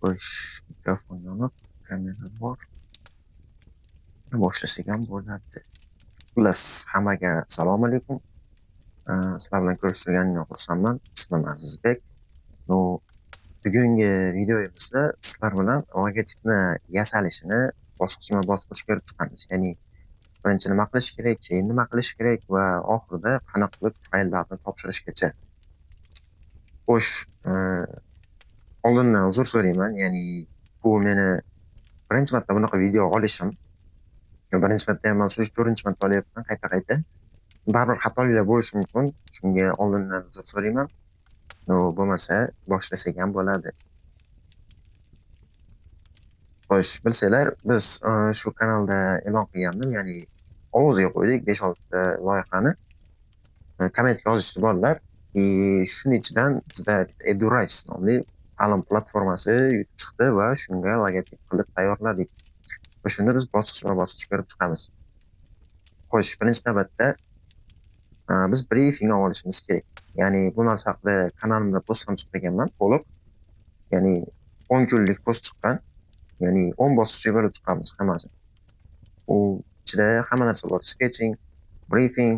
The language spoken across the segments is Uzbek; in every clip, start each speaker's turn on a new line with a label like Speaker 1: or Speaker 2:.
Speaker 1: Xo'sh, mikrofon yoniq, kamera bor. Boshlasak ham bo'ladi. Xullas, hammaga assalomu alaykum. Sizlar bilan ko'rishganimdan xursandman. Ismim Azizbek. Ну, bugungi videomizda sizlar bilan logotipni yasalishini bosqichma-bosqich ko'rib chiqamiz. Ya'ni birinchi nima qilish kerak, keyin nima qilish kerak va oxirida qanaqa qilib fayllarni topshirishgacha. Xo'sh, oldindan uzr so'rayman. Ya'ni bu meni birinchi marta bunaqa video olishim. Birinchi marta ham emas, 3-4 marta olyapman qayta-qayta. Baribir xatoliklar bo'lishi mumkin. Shunga oldindan uzr so'rayman. Ну, bo'lmasa boshlasak ham bo'ladi. Xo'sh, bilsanglar, biz shu kanalda e'lon qilgandim, ya'ni ovozga qo'ydik 5-6 ta loyihani. Kommentga yozishdi bolalar. И shuning ichidan bizda EduRise nomli ta'lim platformasi yutib chiqdi va shunga logotip qilib tayyorladik. Va shuni biz bosqichma-bosqich ko'rib chiqamiz. Xo'sh, birinchi navbatda biz briefing olishimiz kerak. Ya'ni bu narsa haqida kanalimda post ham chiqarganman to'liq. Ya'ni 10 kunlik post chiqqan. Ya'ni 10 bosqichga bo'lib chiqamiz hammasi. U ichida hamma narsa bor. Sketching, briefing,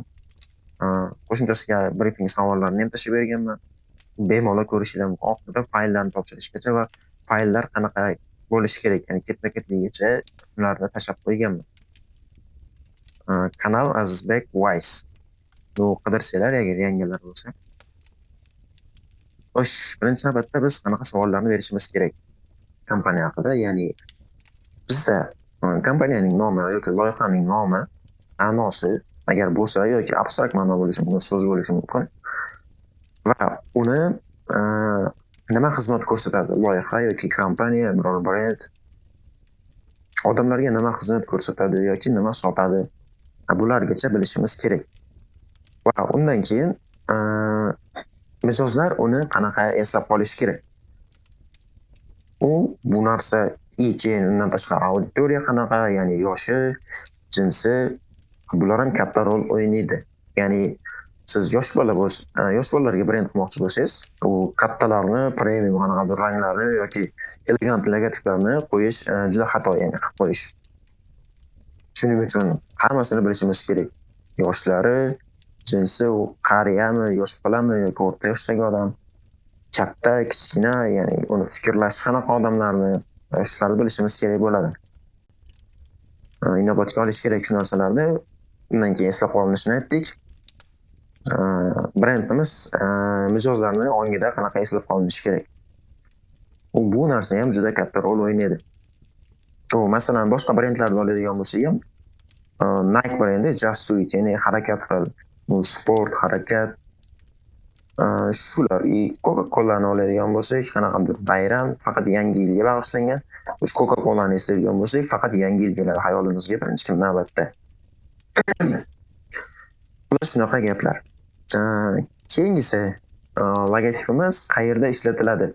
Speaker 1: qo'shimchasiga briefing savollarini ham tashlab berganman. Bemalol ko'rishinglar mumkin. Oxirida fayllarni topshirishgacha va fayllar qanaqa bo'lishi kerak, ya'ni ketma-ketligicha ularni tashlab qo'yganman. Kanal Azizbek Wise. Bu qidirsanglar agar yangilar bo'lsa. Xo'sh, birinchi navbatda biz qanaqa savollarni berishimiz kerak kompaniya haqida, ya'ni bizda kompaniyaning nomi yoki loyihaning nomi, ma'nosi agar bo'lsa yoki abstrakt ma'no bo'lishi mumkin, so'z bo'lishi mumkin va uni nima xizmat ko'rsatadi loyiha yoki kompaniya, biror brend odamlarga nima xizmat ko'rsatadi yoki nima sotadi, bulargacha bilishimiz kerak. Va undan keyin mijozlar uni qanaqa eslab qolishi kerak. U bu narsa и keyin undan tashqari auditoriya qanaqa, ya'ni yoshi, jinsi, bular ham katta rol o'ynaydi. Ya'ni siz yosh bola yosh bolalarga brend qilmoqchi bo'lsangiz, u kattalarni, premium qanaqadir ranglarni yoki elegant logotiplarni qo'yish juda xato, ya'ni qilib qo'yish. Shuning uchun hammasini bilishimiz kerak. Yoshlari, jinsi, u qariyami, yosh bolami yoki o'rta yoshdagi odam, katta, kichkina, ya'ni uni fikrlashi qanaqa odamlarni, shularni bilishimiz kerak bo'ladi. Inobatga olish kerak shu narsalarni. Undan keyin eslab qolinishini aytdik. Brendimiz mijozlarni ongida qanaqa eslab qolinishi kerak. U bu narsa ham juda katta rol o'ynaydi. U masalan boshqa brendlarni oladigan bo'lsak ham, Nike brendi Just Do It, ya'ni harakat qil, bu sport, harakat, shular. И Coca-Cola'ni oladigan bo'lsak, qanaqadir bayram, faqat yangi yilga bag'ishlangan. Biz Coca-Cola'ni eslaydigan bo'lsak, faqat yangi yil keladi hayolimizga birinchi navbatda. Xullas shunaqa gaplar. Keyingisi, logotipimiz qayerda ishlatiladi?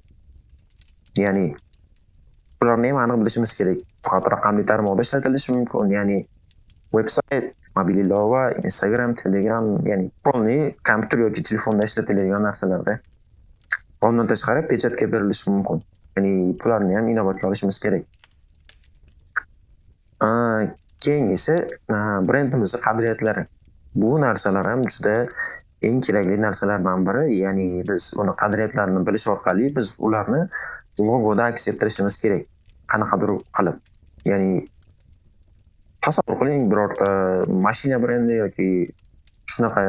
Speaker 1: Ya'ni bularni ham aniq bilishimiz kerak. Faqat raqamli tarmoqda ishlatilishi mumkin, ya'ni veb-sayt, mobil ilova, Instagram, Telegram, ya'ni полный kompyuter yoki telefonda ishlatiladigan narsalarda. Undan tashqari печать ga berilishi mumkin. Ya'ni bularni ham inobatga olishimiz kerak. Keyingisi, brendimizning qadriyatlari. Bu narsalar ham juda eng kerakli narsalardan biri. Ya'ni biz uni qadriyatlarini bilish orqali biz ularni logoda aks ettirishimiz kerak. Qanaqadir qilib. Ya'ni tasavvur qiling, birorta mashina brendi yoki shunaqa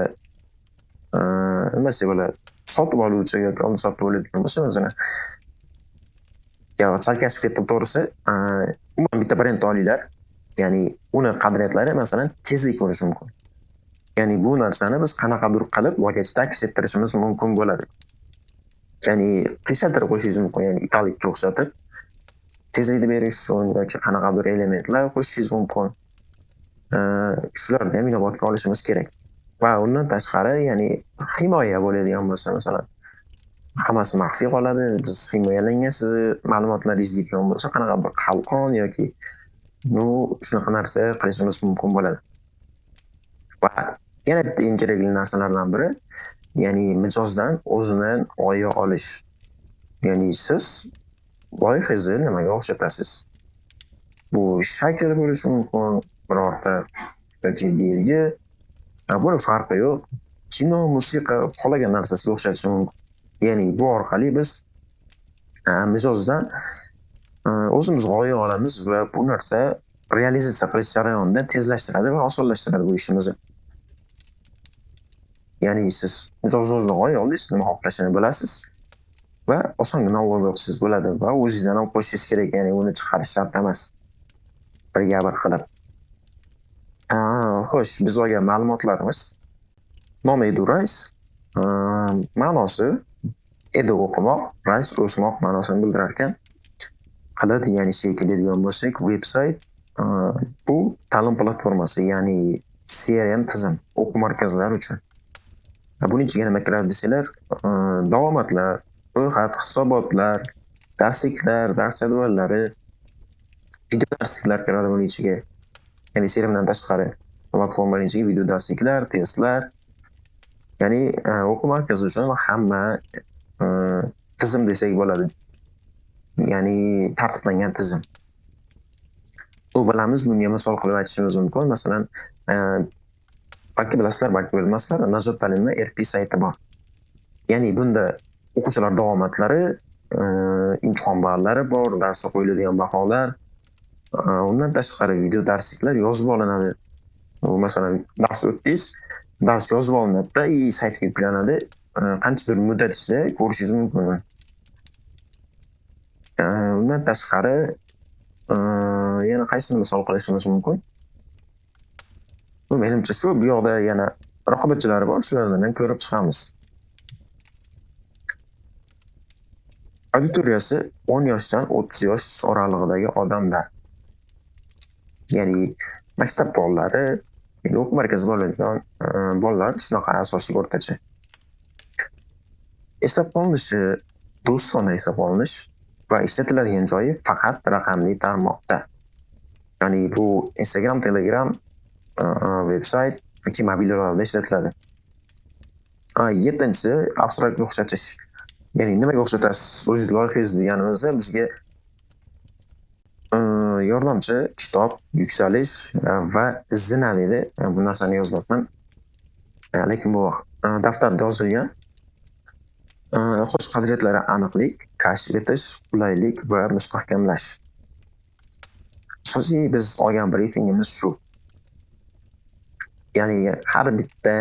Speaker 1: nima desa bo'ladi, sotib oluvchi yoki oldi sotib oladigan bo'lsa, masalan, yo chalkashib ketdim to'g'risi, umuman bitta brend olinglar. Ya'ni uni qadriyatlari masalan tezlik bo'lishi mumkin. Ya'ni bu narsani biz qanaqadir qilib logotipda aks ettirishimiz mumkin bo'ladi. Ya'ni qiyshaytirib qo'yishingiz mumkin, ya'ni italikka o'xshatib tezlikni berish uchun yoki qanaqadir elementlar qo'shishingiz mumkin. Shularni ham inobatga olishimiz kerak. Va undan tashqari, ya'ni himoya bo'ladigan bo'lsa, masalan, hammasi maxfiy qoladi, biz himoyalangan sizni ma'lumotlaringiz deydigan bo'lsa, qanaqa bir qalqon yoki ну shunaqa narsa qilishimiz mumkin bo'ladi. Va yana bitta eng kerakli narsalardan biri, ya'ni mijozdan o'zidan g'oya olish. Ya'ni siz Loyihangizni nimaga o'xshatasiz? Bu shakl bo'lishi mumkin, birorta yoki belgi, buni farqi yo'q. Kino, musiqa, xohlagan narsasiga o'xshatishi mumkin. Ya'ni bu orqali biz mijozdan o'zimiz g'oya olamiz va bu narsa realizatsiya qilish jarayonida tezlashtiradi va osonlashtiradi bu ishimizni. Ya'ni siz mijoz o'zidan g'oya oldingiz, nima xohlashini bilasiz va osongina olib o'tishingiz bo'ladi va o'zingizdan ham qo'shishingiz kerak, ya'ni uni chiqarish shart emas. Birga bir qilib. Xo'sh, biz olgan ma'lumotlarimiz nomi EduRise, ma'nosi edu o'qimoq, rise o'smoq ma'nosini bildirar ekan. Qiladi, ya'ni shekil deydigan bo'lsak, veb-sayt bu ta'lim platformasi, ya'ni CRM tizim o'quv markazlari uchun. Buning ichiga nima kiradi desanglar, davomatlar, ro'yxat, hisobotlar, darsliklar, dars jadvallari, video darsliklar kiradi buning ichiga. Ya'ni CRMdan tashqari platformaning ichiga video darsliklar, testlar, ya'ni o'quv markazi uchun hamma tizim desak bo'ladi. Ya'ni tartiblangan tizim. Bu bilamiz, bunga misol qilib aytishimiz mumkin. Masalan, balki bilasizlar, balki bilmaslar, Najot ta'limda RP sayti bor. Ya'ni bunda o'quvchilar davomatlari, imtihon ballari bor, darsga qo'yiladigan baholar, undan tashqari video darsliklar yozib olinadi. Masalan, dars o'tdingiz, dars yozib olinadi-da, saytga yuklanadi. Qanchadir muddat ichida ko'rishingiz mumkin. Undan tashqari yana qaysini misol qilishimiz mumkin? Bu menimcha shu, bu yoqda yana raqobatchilari bor, shulardan ham ko'rib chiqamiz. Auditoriyasi 10 yoshdan 30 yosh oralig'idagi odamlar. Ya'ni maktab bolalari, o'quv markazi bo'ladigan bolalar shunaqa asosiy o'rtacha. Eslab qolinishi, do'stona eslab qolinish va ishlatiladigan joyi faqat raqamli tarmoqda. Ya'ni bu Instagram, Telegram, veb-sayt yoki mobil ilovalarda ishlatiladi. Yettinchisi abstrakt o'xshatish. Ya'ni nimaga o'xshatasiz? O'zingiz loyihangiz deganimizda bizga yordamchi kitob, yuksalish va zina dedi. Bu narsani yozyapman. Lekin bu daftarda yozilgan. Xo'sh, qadriyatlari aniqlik, kashf etish, qulaylik va mustahkamlash. Asosiy biz olgan briefingimiz shu. Ya'ni har bitta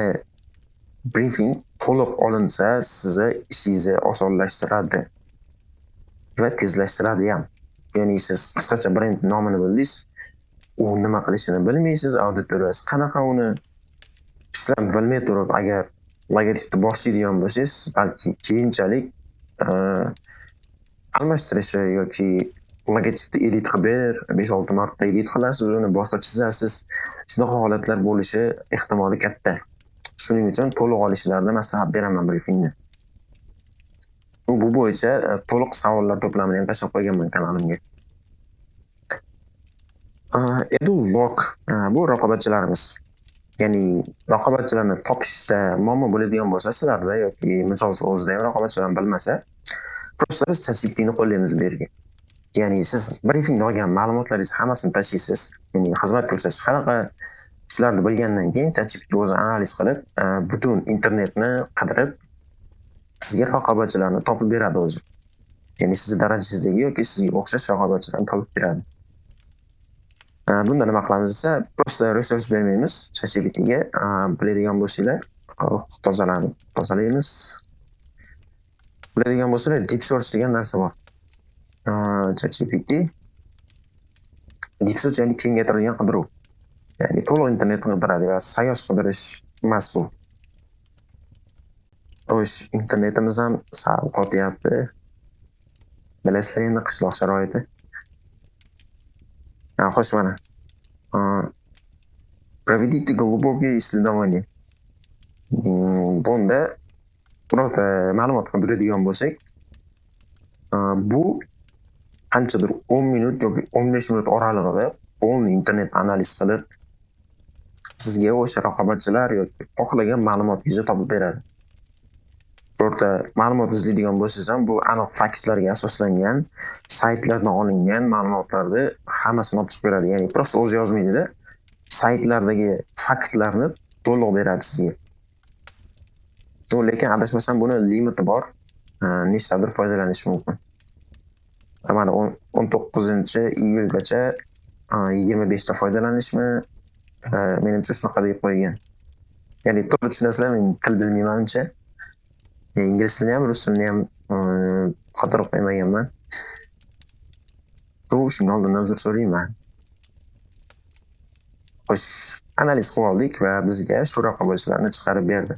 Speaker 1: briefing to'liq olinsa, sizni ishingizni osonlashtiradi va tezlashtiradi ham. Ya'ni siz qisqacha brend nomini bildingiz, u nima qilishini bilmaysiz, auditoriyasi qanaqa uni ishlab bilmay turib, agar logotipni boshlaydigan bo'lsangiz, balki keyinchalik almashtirishi yoki logotipni edit qilib ber, 5-6 marta edit qilasiz, uni boshqa chizasiz. Shunaqa holatlar bo'lishi ehtimoli katta. Shuning uchun to'liq olishlarni maslahat beraman briefingni. Bu bo'yicha to'liq savollar to'plamini ham tashlab qo'yganman kanalimga. EduLog bu raqobatchilarimiz. Ya'ni raqobatchilarni topishda muammo bo'ladigan bo'lsa sizlarda yoki mijoz o'zida ham raqobatchilarni bilmasa, просто biz ChatGPTni qo'llaymiz bu yerga. Ya'ni siz briefingda olgan ma'lumotlaringiz hammasini tashlaysiz, ya'ni xizmat ko'rsatish qanaqa, shularni bilgandan keyin ChatGPT o'zi analiz qilib, butun internetni qidirib sizga raqobatchilarni topib beradi o'zi. Ya'ni sizni darajangizdagi yoki sizga o'xshash raqobatchilarni topib beradi. Bunda nima qilamiz desa, просто research bermaymiz ChatGPTga, biladigan bo'lsanglar, tozalaymiz. Biladigan bo'lsanglar, deep search degan narsa bor. ChatGPT deep search ya'ni kengaytirilgan qidiruv. Ya'ni to'liq internetni qidiradi va sayoz qidirish emas bu. Xo'sh, internetimiz ham sal qotyapti. Bilasizlar endi qishloq sharoiti. Xo'sh, mana. Проведите глубокие исследования. Bunda birorta ma'lumot qidiradigan bo'lsak, bu qanchadir 10 minut yoki 15 minut oralig'ida полный internet analiz qilib sizga o'sha raqobatchilar yoki xohlagan ma'lumotingizni topib beradi. Birorta ma'lumot izlaydigan bo'lsangiz ham, bu aniq faktlarga asoslangan, saytlardan olingan ma'lumotlarni hammasini olib chiqib beradi. Ya'ni prosta o'zi yozmaydi-da, saytlardagi faktlarni to'liq beradi sizga. Lekin adashmasam buni limiti bor. Nechtadir foydalanish mumkin. Mana 19-iyulgacha 25 ta foydalanishmi? Menimcha shunaqa deb qo'ygan. Ya'ni to'g'ri tushunasizlar, men til bilmayman uncha. Ingliz tilini ham, rus tilini ham qotirib qo'ymaganman. Bu shunga oldindan uzr so'rayman. Xo'sh, analiz qilib oldik va bizga shu raqobatchilarni chiqarib berdi.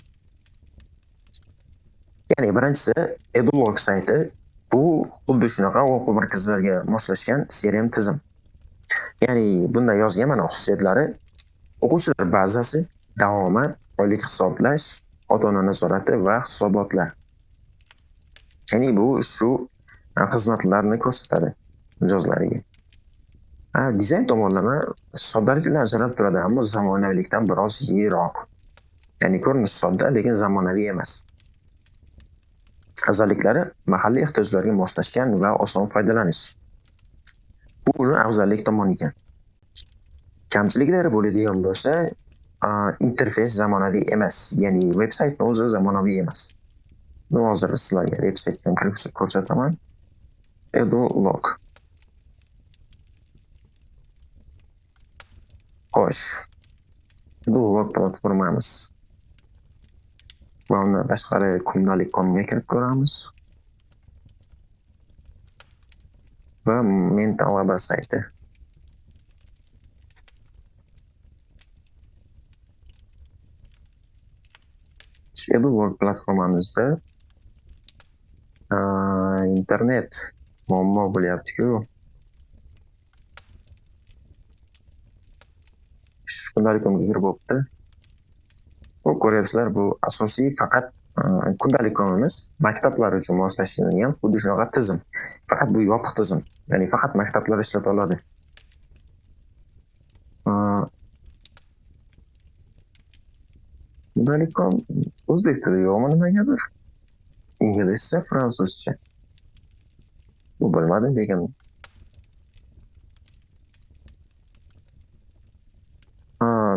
Speaker 1: Ya'ni birinchisi Edulog sayti. Bu xuddi shunaqa o'quv markazlariga moslashgan CRM tizim. Ya'ni bunda yozgan mana xususiyatlari: o'quvchilar bazasi, davomat, oylik hisoblash, ota-ona nazorati va hisobotlar. Ya'ni bu shu xizmatlarni ko'rsatadi mijozlariga. Dizayn tomonlama soddalik bilan ajralib turadi, ammo zamonaviylikdan biroz yiroq. Ya'ni ko'rinishi sodda, lekin zamonaviy emas. Afzalliklari mahalliy ehtiyojlarga moslashgan va oson foydalanish. Bu uni afzallik tomoni ekan. Kamchiliklari bo'ladigan bo'lsa, interfeys zamonaviy emas, ya'ni veb saytning o'zi zamonaviy emas. Men hozir sizlarga veb saytdan kirib ko'rsataman. Edulog. Xo'sh. Edulog platformamiz. Va undan tashqari kundalik.comga kirib ko'ramiz. Va Men talaba sayti. Edulog platformamizda internet muammo bo'lyapti-ku. Kundalik.comga kirib bo'pti. Bu ko'ryapsizlar, bu asosiy faqat kundalik.comimiz maktablar uchun moslashtirilgan xuddi shunaqa tizim. Faqat bu yopiq tizim, ya'ni faqat maktablar ishlata oladi. Kundalik.com o'zbek tili yo'qmi nimagadir? Inglizcha, fransuzcha. Bu bilmadim, lekin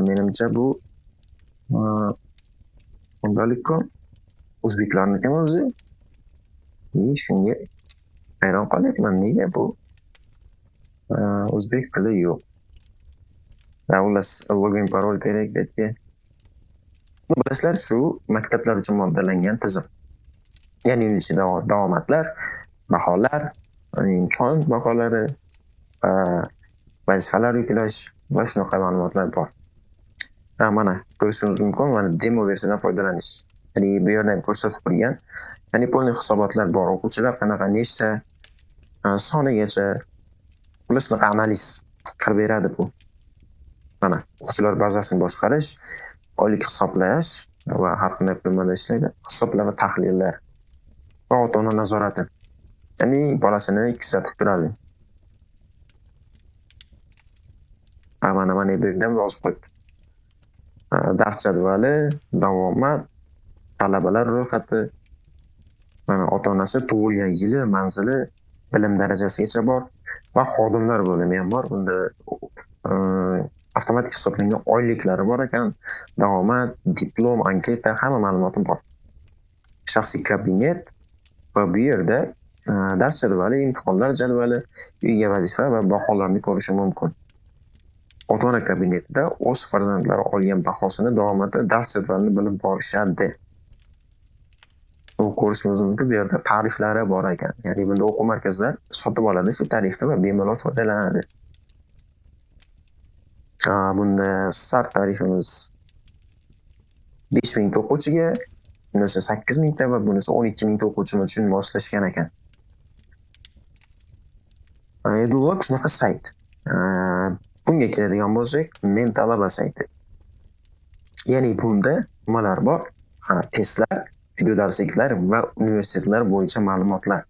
Speaker 1: menimcha bu Kundalik.com o'zbeklarniki o'zi. Shunga hayron qolyapman, nega bu o'zbek tili yo'q. Xullas, login parol kerak bu yerga. Bu bilasizlar, shu maktablar uchun modellangan tizim. Ya'ni uning ichida davomatlar, baholar, imtihon baholari, vazifalar yuklash va shunaqa ma'lumotlar bor. Mana ko'rishingiz mumkin, mana demo versiyadan foydalanish. Ya'ni bu yerda ham ko'rsatib qo'ygan. Ya'ni polniy hisobotlar bor, o'quvchilar qanaqa, nechta sonigacha, xullas shunaqa analiz qilib beradi bu. Mana o'quvchilar bazasini boshqarish, oylik hisoblash va har qanday qurilmada ishlaydi, hisoblar va tahlillar va ota-ona nazorati. Ya'ni bolasini kuzatib turadi. Mana bu yerda ham yozib qo'yibdi. Dars jadvali, davomat, talabalar ro'yxati, mana ota-onasi, tug'ilgan yili, manzili, bilim darajasigacha bor va xodimlar bo'limi ham bor. Bunda avtomatik hisoblangan oyliklari bor ekan, davomat, diplom, anketa, hamma ma'lumoti bor. Shaxsiy kabinet va bu yerda dars jadvali, imtihonlar jadvali, uyga vazifa va baholarni ko'rishi mumkin. Ota-ona kabinetida o'z farzandlari olgan bahosini davomida dars jadvalini bilib borishadi. U ko'rishimiz mumkin, bu yerda tariflari bor ekan. Ya'ni bunda o'quv markazlar sotib oladi shu tarifni va bemalol foydalanadi. Bunda start tarifimiz 5000 ta o'quvchiga, bunisi 8000 ta va bunisi 12000 ta o'quvchi uchun moslashgan ekan. Edulog shunaqa sayt. Bunga keladigan bo'lsak, Men talaba sayti. Ya'ni bunda nimalar bor? Testlar, video darsliklar va universitetlar bo'yicha ma'lumotlar.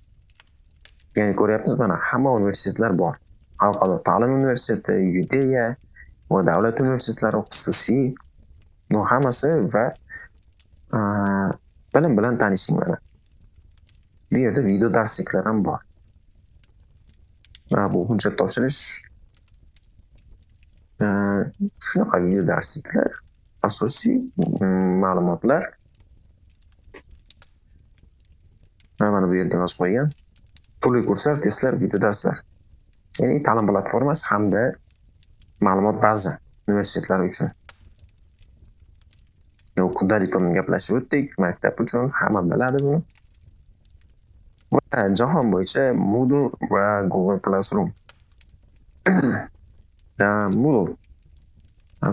Speaker 1: Ya'ni ko'ryapmiz, mana hamma universitetlar bor. Xalqaro ta'lim universiteti, UDEA va davlat universitetlari, xususiy, bu hammasi va Bilim bilan tanishing mana. Bu yerda video darsliklar ham bor. Bu hujjat topshirish, shunaqa video darsliklar, asosiy ma'lumotlar. Mana bu yerda yozib qo'ygan. Turli kurslar, testlar, video darslar. Ya'ni ta'lim platformasi hamda ma'lumot baza universitetlar uchun. Kundalikomni gaplashib o'tdik, maktab uchun hamma biladi buni. Va jahon bo'yicha Moodle va Google Classroom. Moodle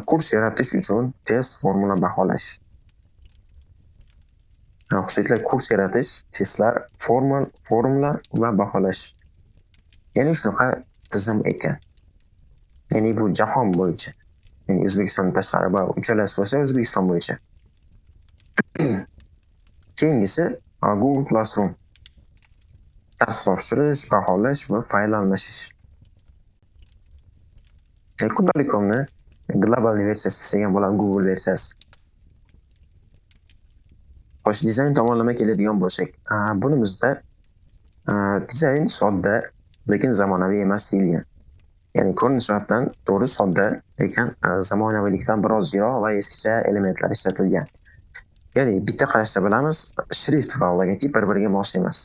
Speaker 1: kurs yaratish uchun test, formula baholash. Xususiyatlar: kurs yaratish, testlar, formula va baholash. Ya'ni shunaqa tizim ekan. Ya'ni bu jahon bo'yicha. Ya'ni O'zbekistondan tashqari va uchalasi bo'lsa O'zbekiston bo'yicha. Keyingisi Google Classroom. Dars topshirish, baholash va fayl almashish. Kundalikomni global versiyasi desak ham bo'ladi, Google versiyasi. Xo'sh, dizayn tomonlama keladigan bo'lsak, bunimizda dizayn sodda, lekin zamonaviy emas deyilgan. Ya'ni ko'rinish jihatdan to'g'ri sodda, lekin zamonaviylikdan biroz yiroq va eskicha elementlar ishlatilgan. Ya'ni bitta qarashda bilamiz, shrift va logotip bir-biriga mos emas.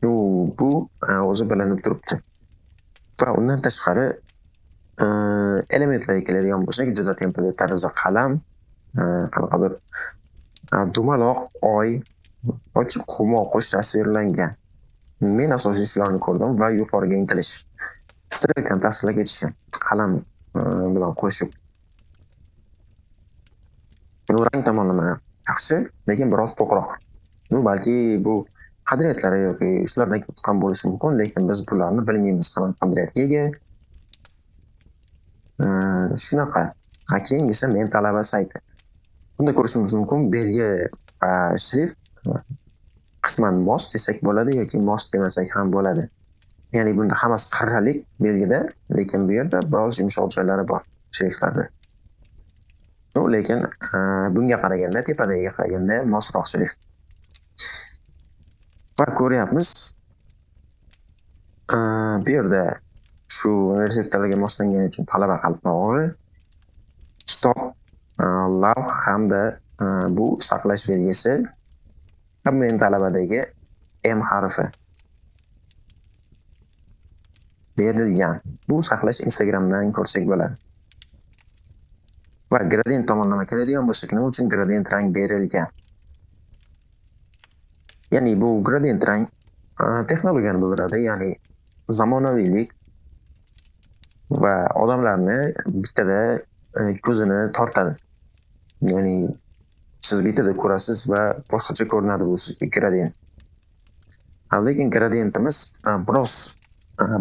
Speaker 1: Bu o'zi bilinib turibdi. Va undan tashqari elementlarga keladigan bo'lsak, juda templi tarzda qalam, qanaqadir dumaloq, oy yoki humo qush tasvirlangan. Men asosiy shularni ko'rdim va yuqoriga intilish. Strelkani tasvirlab ketishgan qalam bilan qo'shib. Bu rang tomonlama yaxshi, lekin biroz to'qroq. Bu balki bu qadriyatlari yoki shulardan kelib chiqqan bo'lishi mumkin, lekin biz bularni bilmaymiz, qanday qadriyatga ega. Shunaqa. Keyingisi Men talaba sayti. Bunda ko'rishimiz mumkin, belgi va shrift qisman mos desak bo'ladi yoki mos demasak ham bo'ladi. Ya'ni bunda hammasi qirralik belgida, lekin bu yerda biroz yumshoq joylari bor shriftlarda. Lekin bunga qaraganda, tepadagiga qaraganda mosroq shrift. Va ko'ryapmiz, bu yerda shu universitetlarga moslangani uchun talaba qalpog'i, kitob, lavh hamda bu saqlash belgisi va Men talabadagi M harfi berilgan. Bu saqlash Instagramdan ko'rsak bo'ladi. Va gradient tomonlama keladigan bo'lsak, nima uchun gradient rang berilgan? Ya'ni bu gradient rang texnologiyani bildiradi, ya'ni zamonaviylik va odamlarni bittada ko'zini tortadi. Ya'ni siz bittada ko'rasiz va boshqacha ko'rinadi bu sizga gradient. Lekin gradientimiz biroz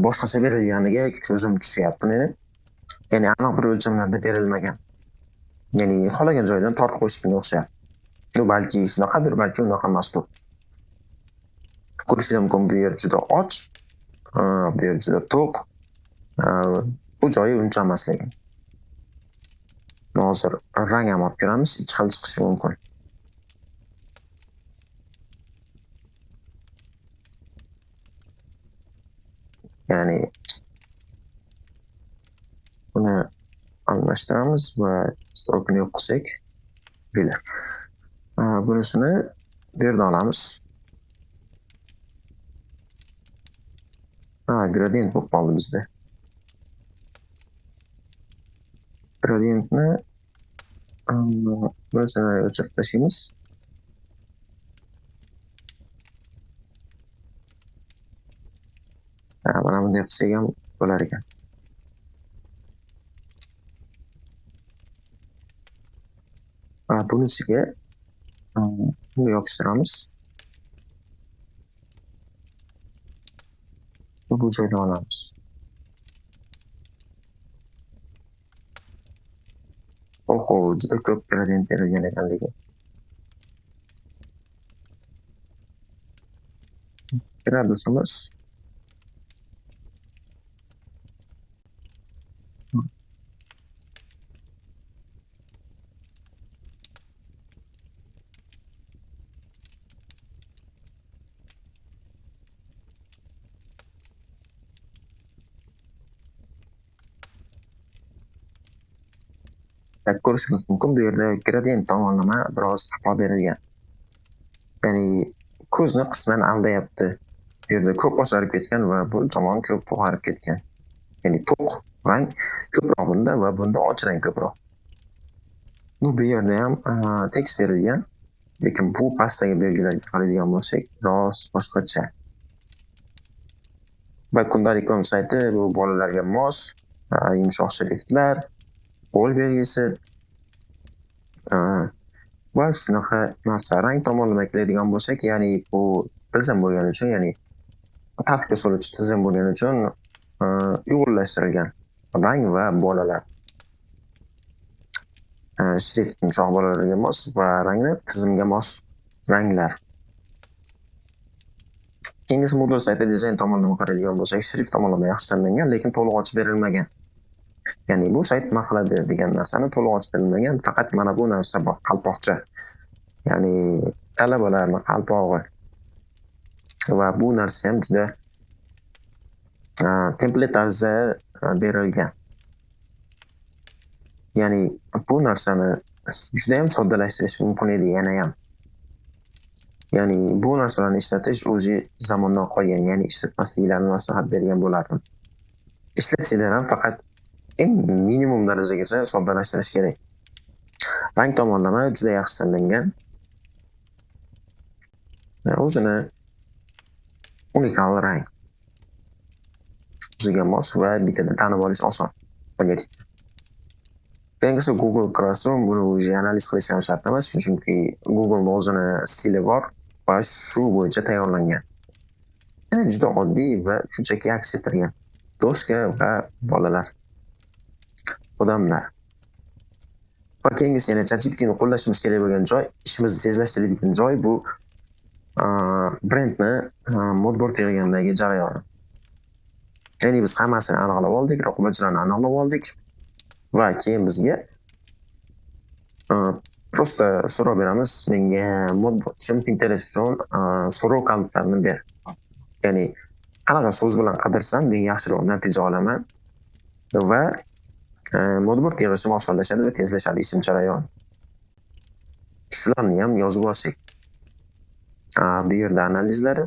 Speaker 1: boshqacha berilganiga ko'zim tushyapti meni. Ya'ni aniq bir o'lchamlarda berilmagan. Ya'ni xohlagan joydan tortib qo'yishga o'xshayapti. Bu balki shunaqadir, balki unaqa emasdir. Ko'rishingiz mumkin, bu yer juda och, bu yer juda to'q. Bu joyi uncha emas lekin. Hozir rang ham olib ko'ramiz, ikki xil chiqishi mumkin. Ya'ni buni almashtiramiz va strokini yo'q qilsak, bilar. Bunisini bu yerdan olamiz. Gradient bo'lib qoldi bizda. Gradientni bunisini o'chirib tashlaymiz. Mana bunday qilsak ham bo'lar ekan. Bunisiga buni yopishtiramiz. Bu joydan olamiz. Oho, juda ko'p gradient berilgan ekan lekin. Gradusimiz Ko'rishimiz mumkin, bu yerda gradient tomonlama biroz xato berilgan. Ya'ni ko'zni qisman aldayapti. Bu yerda ko'p osarib ketgan va bu tomon ko'p bo'g'arib ketgan. Ya'ni to'q rang ko'proq bunda va bunda och rang ko'proq. Bu yerda ham tekst berilgan, lekin bu pastdagi belgilarga qaraydigan bo'lsak, biroz boshqacha. Va Kundalik.com sayti bu bolalarga mos, yumshoq shriftlar, qo'l belgisi va shunaqa narsa. Rang tomonlama keladigan bo'lsak, ya'ni bu tizim bo'lgani uchun, ya'ni tartibga soluvchi tizim bo'lgani uchun uyg'unlashtirilgan rang va bolalar. Shrift yumshoq bolalarga mos va ranglar tizimga mos ranglar. Keyingisi Moodle sayti dizayn tomonlama qaraydigan bo'lsak, shrift tomonlama yaxshi tanlangan, lekin to'liq ochib berilmagan. Ya'ni bu sayt nima qiladi degan narsani to'liq ochib berilmagan, faqat mana bu narsa bor, qalpoqcha. Ya'ni talabalarning qalpog'i. Va bu narsa ham juda template tarzda berilgan. Ya'ni bu narsani juda ham soddalashtirish mumkin edi yana ham. Ya'ni bu narsalarni ishlatish o'zi zamondan qolgan, ya'ni ishlatmasliklarini maslahat bergan bo'lardim. Ishlatsanglar ham faqat eng minimum darajagacha soddalashtirish kerak. Rang tomonlama juda yaxshi tanlangan. O'zini unikal rang. O'ziga mos va bittada tanib olish oson. Keyingisi Google Classroom, buni o'zi analiz qilish ham shart emas, chunki Google o'zini stili bor va shu bo'yicha tayyorlangan. Ya'ni juda oddiy va shunchaki aks ettirgan. Doska va bolalar, odamlar. Va keyingisi yana ChatGPTni qo'llashimiz kerak bo'lgan joy, ishimizni tezlashtiradigan joy bu brendni moodboard yig'gandagi jarayoni. Ya'ni biz hammasini aniqlab oldik, raqobatchilarni aniqlab oldik va keyin bizga просто so'rov beramiz, menga moodboard uchun, Pinterest uchun so'rov qalitlarini ber. Ya'ni qanaqa so'z bilan qidirsam men yaxshiroq natija olaman va moodboard yig'ishim osonlashadi va tezlashadi ishim jarayoni. Shularni ham yozib olsak. Bu yerda analizlari,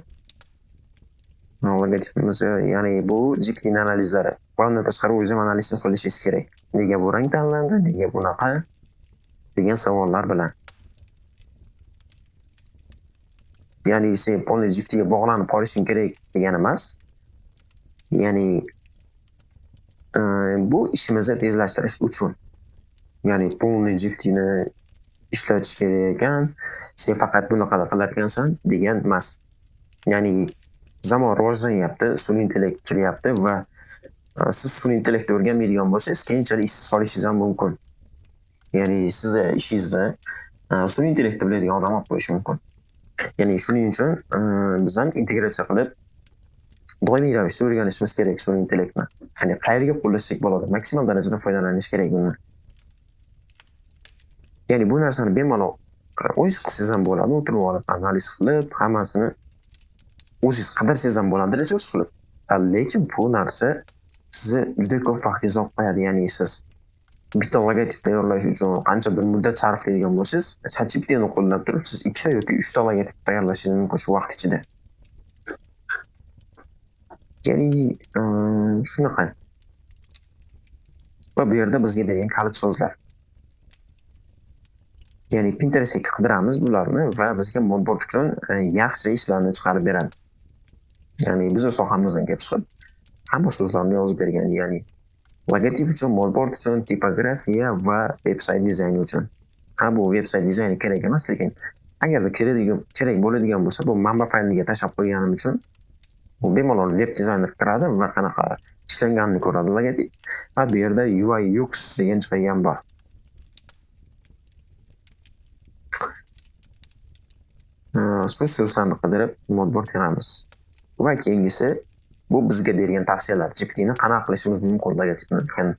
Speaker 1: ya'ni bu GPTning analizlari. Bundan tashqari o'zim analiz qilishingiz kerak. Nega bu rang tanlandi, nega bunaqa degan savollar bilan. Ya'ni sen polni GPTga bog'lanib qolishing kerak degani emas. Ya'ni bu ishimizni tezlashtirish uchun. Ya'ni polni GPTni ishlatish kerak ekan, sen faqat bunaqa qilar ekansan degan emas. Ya'ni zamon rivojlanyapti, sun'iy intellekt kiryapti va siz sun'iy intellektni o'rganmaydigan bo'lsangiz, keyinchalik ishsiz qolishingiz ham mumkin. Ya'ni sizni ishingizni sun'iy intellektni biladigan odam olib qo'yishi mumkin. Ya'ni shuning uchun biz ham integratsiya qilib doimiy ravishda o'rganishimiz kerak sun'iy intellektni. Ya'ni qayerga qo'llasak bo'ladi, maksimal darajada foydalanish kerak bundan. Ya'ni bu narsani bemalol o'zingiz qilsangiz ham bo'ladi, o'tirib olib analiz qilib, hammasini o'zingiz qidirsangiz ham bo'ladi, resurs qilib. Lekin bu narsa sizni juda ko'p vaqtingizni olib qo'yadi. Ya'ni siz bitta logotip tayyorlash uchun qancha bir muddat sarflaydigan bo'lsangiz, ChatGPTni qo'llab turib, siz 2 ta yoki 3 ta logotip tayyorlashingiz mumkin shu vaqt ichida. Ya'ni shunaqa. Va bu yerda bizga bergan kalit so'zlar. Ya'ni Pinterestga qidiramiz bularni va bizga moodboard uchun yaxshi ishlarni chiqarib beradi. Ya'ni bizning sohamizdan kelib chiqib hamma so'zlarni yozib bergan, ya'ni logotip uchun, moodboard uchun, tipografiya va veb-sayt dizayni uchun. Ha, bu veb-sayt dizayni kerak emas, lekin agarda kerak bo'ladigan bo'lsa, bu manba fayliga tashlab qo'yganim uchun bu bemalol veb dizayner kiradi va qanaqa ishlanganini ko'radi logotip. Va bu yerda UI UX degan joyi ham bor. So'zlarni qidirib moodboard yig'amiz. Va keyingisi bu bizga bergan tavsiyalar. GPTni qanaqa qilishimiz mumkin logotipni degan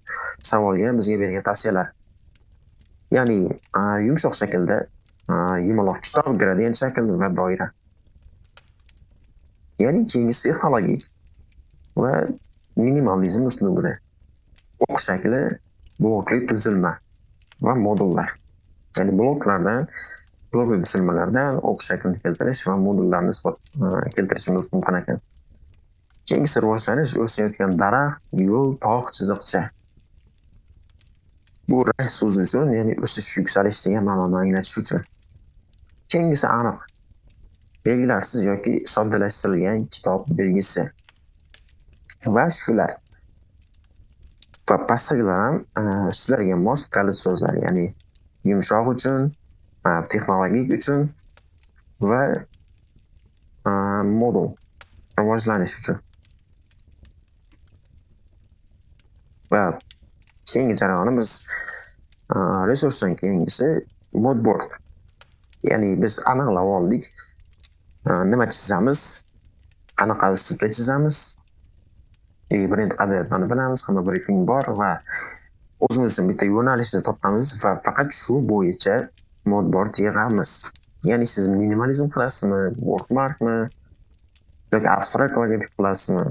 Speaker 1: savolga bizga bergan tavsiyalar. Ya'ni yumshoq shaklda, yumaloq kitob, gradient shakl va doira. Ya'ni keyingisi texnologik va minimalizm uslubida. O'q shakli, blokli tuzilma. Va modullar. Ya'ni bloklardan, blok tuzilmalardan o'qish shaklini keltirish va modullarni keltirishimiz mumkin ekan. Keyingisi rivojlanish, o'sayotgan daraxt, yo'l, tog', chiziqcha. Bu rais so'zi uchun, ya'ni o'sish, yuksalish degan ma'noni anglatish uchun. Keyingisi aniq. Belgilarsiz yoki soddalashtirilgan kitob belgisi. Va shular. Va pastdagilar ham shularga mos kalit so'zlar, ya'ni yumshoq uchun, texnologik uchun va modul rivojlanish uchun. Va keyingi jarayonimiz resursdan keyingisi moodboard. Ya'ni biz aniqlab oldik, nima chizamiz, qanaqa uslubda chizamiz, brend qadriyatlarni bilamiz, hamma briefing bor va o'zimiz uchun bitta yo'nalishni topamiz va faqat shu bo'yicha moodboard yig'amiz. Ya'ni siz minimalizm qilasizmi, wordmarkmi yoki abstrakt logotip qilasizmi,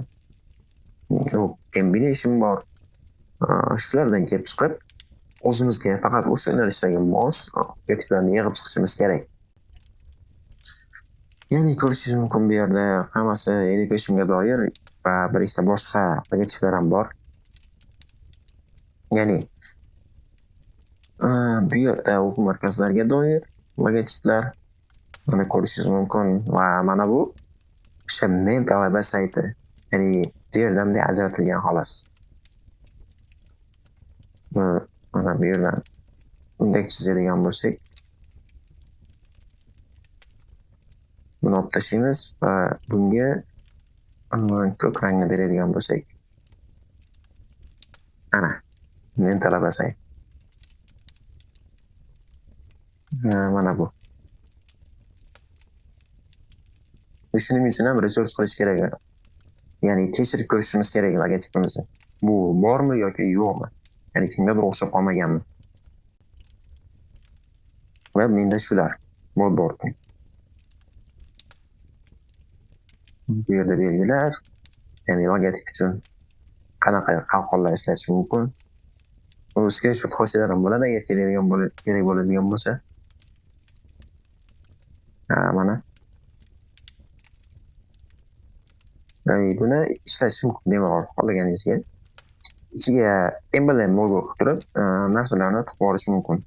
Speaker 1: combination bor. Shulardan kelib chiqib o'zimizga faqat o'sha yo'nalishdagi mos logotiplarni yig'ib chiqishimiz kerak. Ya'ni ko'rishingiz mumkin bu yerda hammasi educationga doir va bir ikkita boshqa logotiplar ham bor. Ya'ni bu yerda o'quv markazlariga doir logotiplar mana ko'rishingiz mumkin va mana bu o'sha Men talaba sayti, ya'ni bu yerdan bunday ajratilgan xolos. Mana bu yerdan bunday chizadigan bo'lsak, buni olib tashlaymiz va bunga ko'k rangni beradigan bo'lsak, ana Men talaba sayti. Mana bu. Shuning uchun ham resurs qilish kerak. Ya'ni tekshirib ko'rishimiz kerak logotipimizni. Bu bormi yoki yo'qmi? Ya'ni kimgadir o'xshab qolmaganmi? Va menda shular moodboard. Bu yerda belgilar, ya'ni logotip uchun qanaqa qalqonlar ishlatish mumkin. O'zga shu xosiyatlar ham bo'ladi, agar kerak bo'ladigan bo'lsa. Mana. Ya'ni buni ishlatish mumkin bemalol xohlaganingizga. Ichiga emblem logo qilib turib, narsalarni tiqib olish mumkin.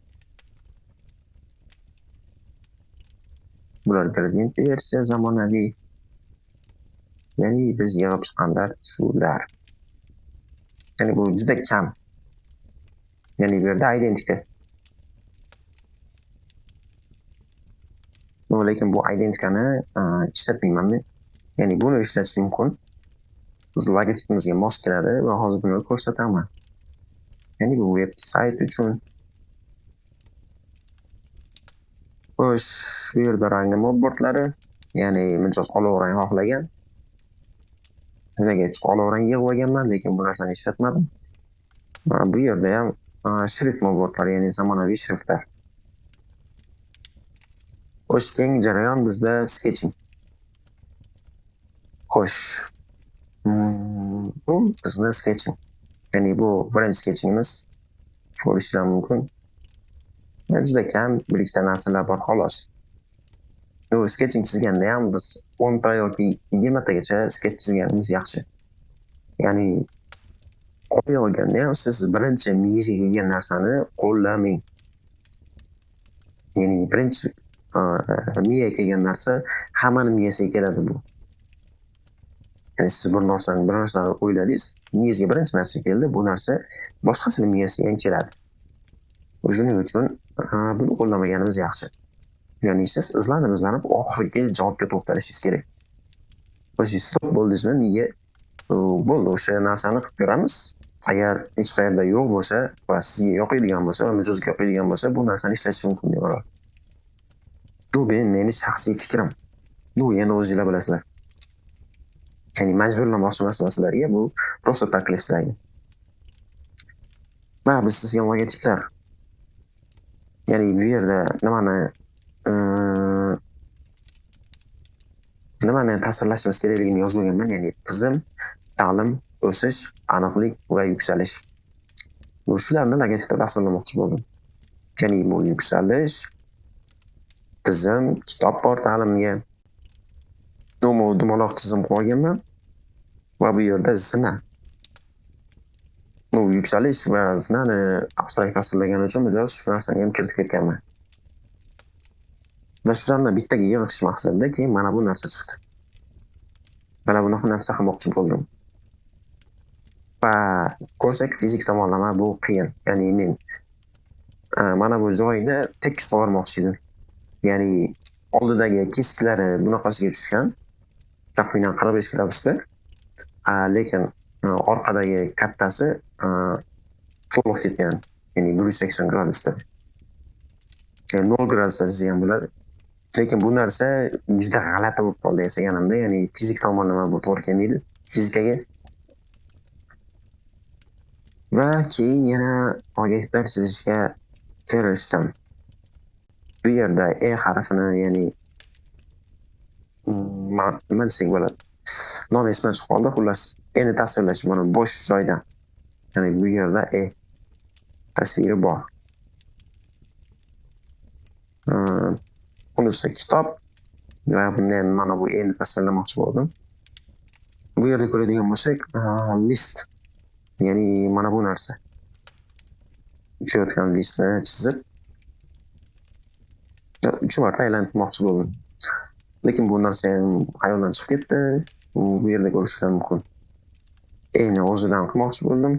Speaker 1: Bular gradient versiya zamonaviy. Ya'ni biz yig'ib chiqqanlar shular. Ya'ni bu juda kam. Ya'ni bu yerda identika. Lekin bu identikani ishlatmayman men. Ya'ni buni ishlatish mumkin. Biz logotipimizga mos keladi va hozir buni ko'rsataman. Ya'ni bu web sayt uchun. Xo'sh, bu yerda rangli moodboardlari, ya'ni mijoz olov rang xohlagan. Nimaga chiqib olov rang yig'ib olganman, lekin bu narsani ishlatmadim. Mana bu yerda ham shrift moodboardlari, ya'ni zamonaviy shriftlar. Xo'sh, keyingi jarayon bizda sketching. Xo'sh, bu bizni sketching. Ya'ni bu birinchi sketchingimiz. Ko'rishlar mumkin. Juda kam, bir ikkita narsalar bor xolos. Bu sketching chizganda ham biz 10 ta yoki 20 tagacha sketch chizganimiz yaxshi. Ya'ni qo'lga olganda ham siz birinchi miyangizga kelgan narsani qo'llamang. Ya'ni birinchi miyaga kelgan narsa hammani miyasiga keladi bu. Ya'ni siz bir narsani o'yladingiz, miyangizga birinchi narsa keldi, bu narsa boshqasini miyasiga ham keladi. Shuning uchun buni qo'llamaganimiz yaxshi. Ya'ni siz izlanib oxirgi javobga to'xtalishingiz kerak. O'sha stop bo'ldingizmi, miya bo'ldi, o'sha narsani qilib ko'ramiz. Agar hech qayerda yo'q bo'lsa va sizga yoqadigan bo'lsa va mijozga yoqadigan bo'lsa, bu narsani ishlatish mumkin bemalol. Bu meni shaxsiy fikrim. Bu yana o'zingizlar bilasizlar. Ya'ni majburlamoqchi emasman sizlarga, bu rosa taklif sizlarga. Va biz sizga logotiplar. Ya'ni bu yerda nimani tasvirlashimiz kerakligini yozib olganman. Ya'ni tizim, ta'lim, o'sish, aniqlik va yuksalish. Bu shularni logotipda tasvirlamoqchi bo'ldim. Ya'ni bu yuksalish, tizim, kitob bor ta'limga. Dumaloq tizim qo'yganman va bu yerda zina. Bu yuksalish va zinani abstrakt tasvirlagani uchun mijoz shu narsani ham kiritib ketganman. Va shularni bittaga yig'ish maqsadida keyin mana bu narsa chiqdi. Mana bunaqa narsa qilmoqchi bo'ldim. Va ko'rsak fizik tomonlama bu qiyin. Ya'ni men mana bu joyni tekis qilmoqchi edim. Ya'ni oldidagi kesiklari bunaqasiga tushgan, taxminan 45 gradusda. Lekin orqadagi kattasi to'liq ketgan, ya'ni 180 gradusda. Ya'ni 0 gradusda desa ham bo'ladi. Lekin bu narsa juda g'alati bo'lib qoldi yasaganimda, ya'ni fizik tomonlama bu to'g'ri kelmaydi fizikaga. Va keyin yana logotiplar chizishga kirishdim. Bu yerda E harfini, ya'ni nima desak bo'ladi? Nom esimdan chiqib qoldi. Xullas, E'ni tasvirlash mana bo'sh joyda. Ya'ni bu yerda E tasviri bor. Bunisi kitob va bunda ham mana bu E'ni tasvirlamoqchi bo'ldim. Bu yerda ko'radigan bo'lsak, list, ya'ni mana bu narsa. Uchayotgan listni chizib 3 marta aylantirmoqchi bo'ldim. Lekin bu narsa ham xayoldan chiqib ketdi. Bu yerda ko'rishlar mumkin. E'ni o'zidan qilmoqchi bo'ldim.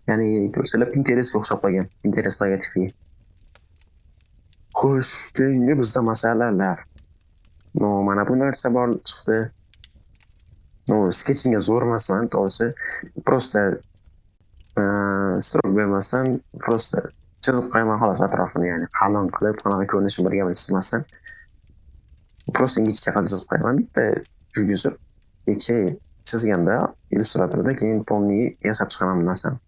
Speaker 1: Ya'ni ko'rsalar Pinterestga o'xshab qolgan. Pinterest logotipiga. Xo'sh, keyingi bizda masalalar. Mana bu narsa bor chiqdi. Sketchingga zo'r emasman, to'g'risi. Prosta stroke bermasdan, prosta chizib qo'yaman xolos atrofini, ya'ni qalin qilib, qanaqa ko'rinishini birga-bir chizmasdan. Prosta ingichka qilib chizib qo'yaman, bitta yurgizib, keyin chizganda Illustratorda keyin polniy yasab chiqaman bu narsani.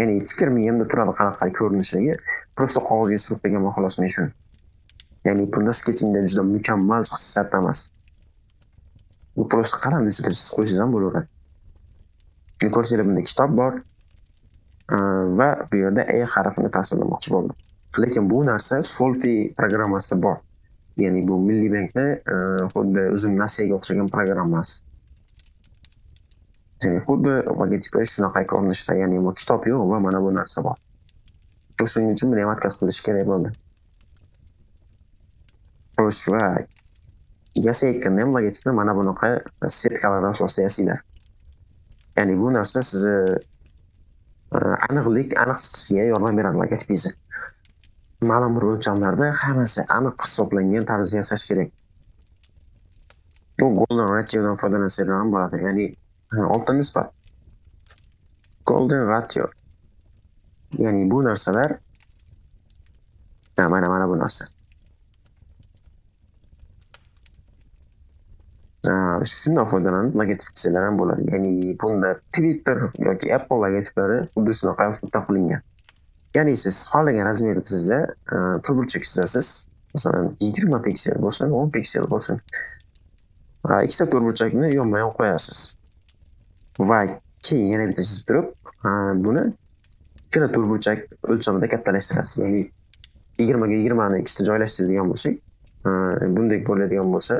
Speaker 1: Ya'ni fikr miyamda turadi qanaqa ko'rinishligi, prosta qog'ozga surib qo'yganman xolos men shuni. Ya'ni bunda sketchingda juda mukammal chiqishi shart emas. Bu prosta qalam ustida chizib qo'ysangiz ham bo'laveradi. Ko'rsanglar bunda kitob bor va bu yerda E harfini tasvirlamoqchi bo'ldim. Lekin bu narsa Solfi programmasida bor. Ya'ni bu Milliy bankni xuddi Uzum Nasiyaga o'xshagan programmasi. Ya'ni xuddi logotipi shunaqa ko'rinishda, ya'ni bu kitob yo'q va mana bu narsa bor. Shuning uchun buni ham отказ qilish kerak bo'ldi. Xo'sh, va yasayotganda ham logotipni mana bunaqa setkalar asosida yasanglar. Ya'ni bu narsa sizni aniqlik, aniq chiqishiga yordam beradi logotipingizni. Ma'lum bir o'lchamlarda hammasi aniq hisoblangan tarzda yasash kerak. Bu golden ratiodan foydalansanglar ham bo'ladi. Ya'ni oltin nisbat. Golden ratio. Ya'ni bu narsalar mana bu narsa. Shundan foydalanib logotip chizsalar ham bo'ladi. Ya'ni bunda Twitter yoki Apple logotiplari xuddi shunaqa uslubda qilingan. Ya'ni siz xohlagan razmerda chizsa, to'rtburchak chizasiz. Masalan, 20 piksel bo'lsin, 10 piksel bo'lsin. Ikkita to'rtburchakni yonma-yon qo'yasiz. Va keyin yana bitta chizib turib, buni ikkita to'rtburchak o'lchamida kattalashtirasiz. Ya'ni 20 ga 20 ni ikkita joylashtiradigan bo'lsak, bunday bo'ladigan bo'lsa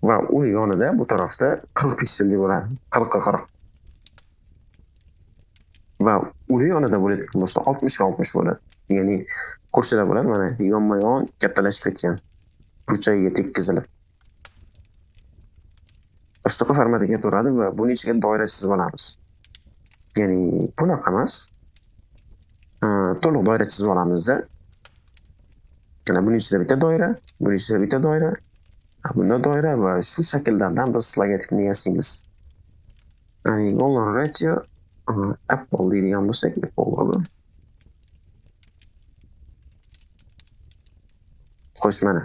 Speaker 1: va u yonida bu tarafda 40 pikselli bo'ladi, 40 ga 40. Va uni yonida bo'ladigan bo'lsa 60 ga 60 bo'ladi. Ya'ni ko'rsalar bo'ladi, mana yonma-yon kattalashib ketgan, burchagiga tekkizilib. Shunaqa formatga ketaveradi va buni ichiga doira chizib olamiz. Ya'ni bunaqa emas. To'liq doira chizib olamizda. Yana buning ichida bitta doira, buning ichida bitta doira, bunda doira va shu shakllardan biz logotipni yasaymiz. Ya'ni golden ratio Apple deydigan bo'lsak, Apple logo. Xo'sh, mana.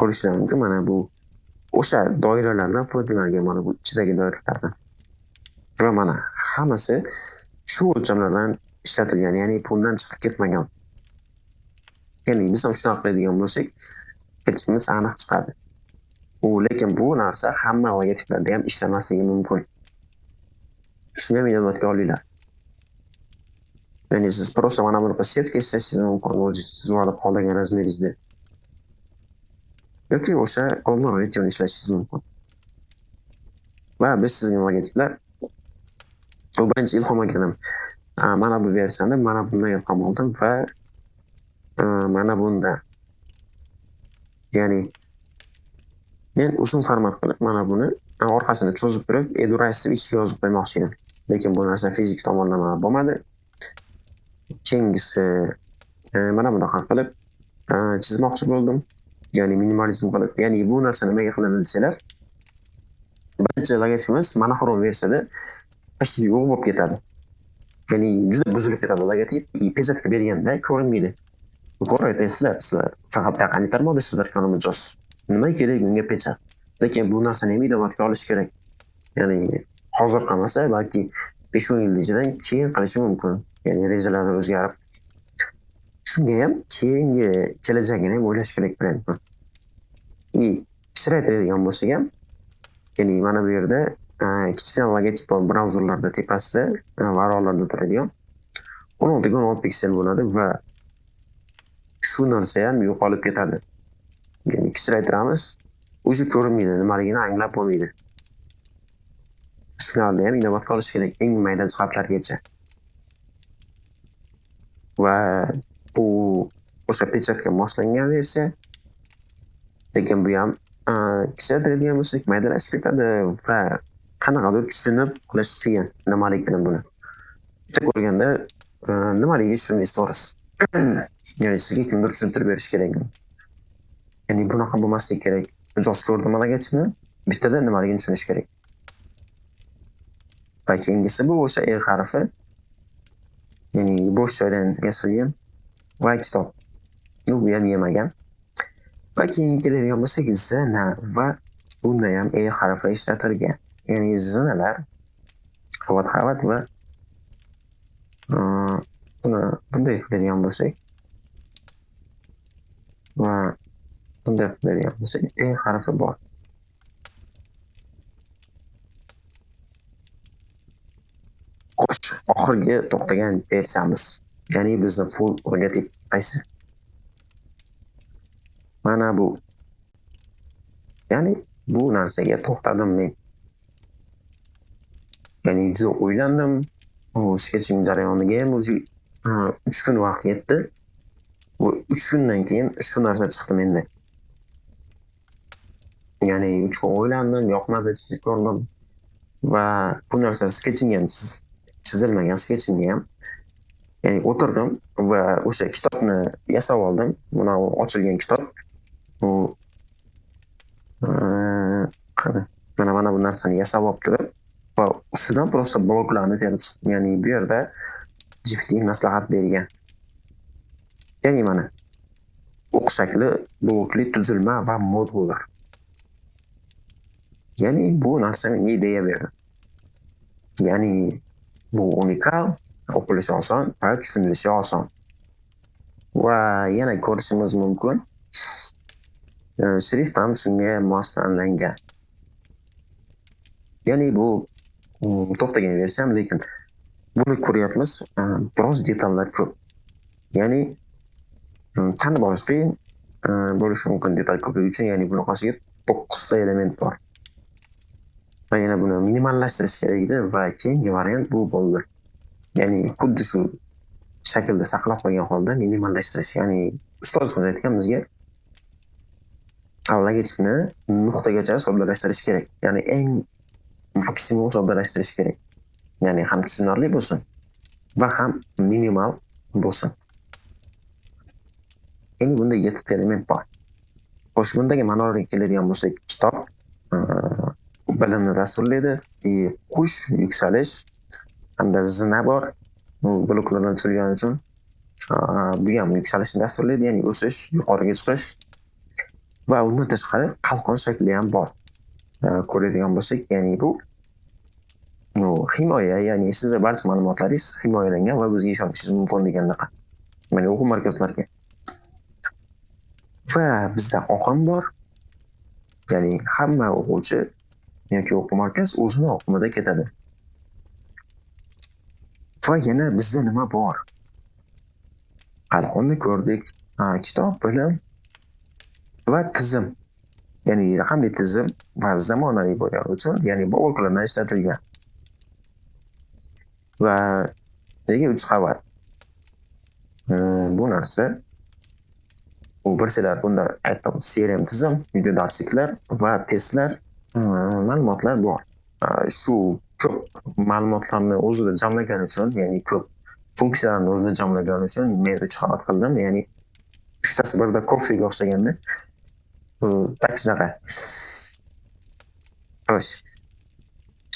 Speaker 1: Ko'rishingiz mumkin, mana bu o'sha doiralardan foydalangan, mana bu ichidagi doiralardan. Va mana hammasi shu o'lchamlardan ishlatilgan, ya'ni bundan chiqib ketmagan. Ya'ni biz ham shunaqa qiladigan bo'lsak, ketishimiz aniq chiqadi. U lekin bu narsa hamma logotiplarda ham ishlamasligi mumkin. Shuni ham inobatga olinglar. Ya'ni siz просто mana bunaqa setka ishlashingiz mumkin, o'zingiz chizib olib xohlagan razmeringizda. Yoki o'sha corner ratio ishlashingiz mumkin. Va biz sizga logotiplar bu birinchi ilhom olganim. Mana bu versiyani, mana bundan ilhom oldim va mana bundan. Ya'ni men uzun format qilib mana buni orqasini cho'zib turib EduRise deb ichiga yozib qo'ymoqchi edim. Lekin bu narsa fizik tomonlama bo'lmadi. Keyingisi mana bunaqa qilib chizmoqchi bo'ldim. Ya'ni minimalizm qilib, ya'ni bu narsa nimaga qilindi desalar, birinchi logotipimiz monoxrom versiyada почти yo'q bo'lib ketadi. Ya'ni juda buzilib ketadi logotip, pechatga berganda ko'rinmaydi. To'g'ri aytasizlar, sizlar faqat raqamli tarmoqda ishlatayotgan mijoz. Nima kerak unga pechat? Lekin bu narsani ham inobatga olish kerak. Ya'ni hozir qilmasa, balki 5-10 yil ichidan keyin qilishi mumkin. Ya'ni rejalari o'zgarib. Shunga ham keyingi kelajagini ham o'ylash kerak brendni. Kichraytiradigan bo'lsak ham, ya'ni mana bu yerda kichkina logotip bor brauzerlarda tepasida, varaqlarda turadigan 16 ga 16 piksel bo'ladi va shu narsa ham yo'qolib ketadi. Ya'ni kichraytiramiz, o'zi ko'rinmaydi, nimaligini anglab bo'lmaydi. Shularni ham inobatga olish kerak eng mayda jihatlargacha. Va bu o'sha pechatga moslangan versiya. Lekin bu ham kichraytiradigan bo'lsak maydalashib ketadi va qanaqadir tushunib qilish qiyin nimaligini buni. Bitta ko'rganda nimaligini tushunmaysiz to'g'risi. Ya'ni sizga kimdir tushuntirib berish kerak. Ya'ni bunaqa bo'lmasligi kerak. Mijoz ko'rdi logotipni, bittada nimaligini tushunish kerak. Va keyingisi bu o'sha E harfi. Ya'ni bo'sh joydan yasalgan va kitob. Bu ham yemagan. Va keyingi keladigan bo'lsak zina va bunda ham E harfi ishlatilgan. Ya'ni zinalar qavat-qavat va buni bunday qiladigan bo'lsak va bunday qiladigan bo'lsak E harfi bor. Xo'sh, oxirgi to'xtagan versiyamiz. Ya'ni bizni full logotip qaysi? Mana bu. Ya'ni bu narsaga to'xtadim men. Ya'ni juda o'ylandim. Bu sketching jarayoniga ham o'zi 3 kun vaqt yetdi. Bu 3 kundan keyin shu narsa chiqdi menda. Ya'ni 3 kun o'ylandim, yoqmadi, chizib ko'rdim va bu narsa sketching ham chizilmagan sketchingga ham. Ya'ni o'tirdim va o'sha kitobni yasab oldim. Mana u ochilgan kitob. Bu qani, mana bu narsani yasab olib turib va ustidan просто bloklarni terib chiqdim. Ya'ni bu yerda GPT maslahat bergan. Ya'ni mana o'q shakli blokli tuzilma va modullar. Ya'ni bu narsa menga ideya berdi. Ya'ni bu unikal, o'qilishi oson va tushunilishi oson. Va yana ko'rishimiz mumkin. Shrift ham shunga moslangan. Ya'ni bu to'xtagan versiyam, lekin buni ko'ryapmiz, biroz detallar ko'p. Ya'ni tanib olish qiyin bo'lishi mumkin detal ko'pligi uchun, ya'ni bunaqasiga 9 ta element bor. Va yana buni minimallashtirish kerak edi va keyingi variant bu bo'ldi. Ya'ni xuddi shu shaklda saqlab qolgan holda minimallashtirish, ya'ni ustozimiz aytgan bizga logotipni nuqtagacha soddalashtirish kerak. Ya'ni eng maksimum soddalashtirish kerak. Ya'ni ham tushunarli bo'lsin va ham minimal bo'lsin. Endi bunda 7 ta element bor. Xo'sh, bundagi ma'nolarga keladigan bo'lsak, kitob bilimni tasvirlaydi, qush, yuksalish hamda zina bor. Bu bloklardan tuzilgani uchun bu ham yuksalishni tasvirlaydi, ya'ni o'sish, yuqoriga chiqish va undan tashqari qalqon shakli ham bor. Ko'radigan bo'lsak, ya'ni bu himoya, ya'ni sizga barcha ma'lumotlaringiz himoyalangan va bizga ishonishingiz mumkin degandaqa. Mana o'quv markazlariga. Va bizda oqim bor. Ya'ni hamma o'quvchi yoki o'quv markaz o'zini oqimida ketadi. Va yana bizda nima bor? Qalqonni ko'rdik, kitob, bilim va tizim. Ya'ni raqamli tizim va zamonaviy bo'lgani uchun, ya'ni bloklardan ishlatilgan. Va nega 3 qavat? Bu narsa bu bilsalar, bunda aytdim, CRM tizim, video darsliklar va testlar, ma'lumotlar bor. Shu ko'p ma'lumotlarni o'zida jamlagani uchun, ya'ni ko'p funksiyalarni o'zida jamlagani uchun men 3 qavat qildim. Ya'ni uchtasi birda kofega o'xshaganda, bu tak shunaqa. Xo'sh.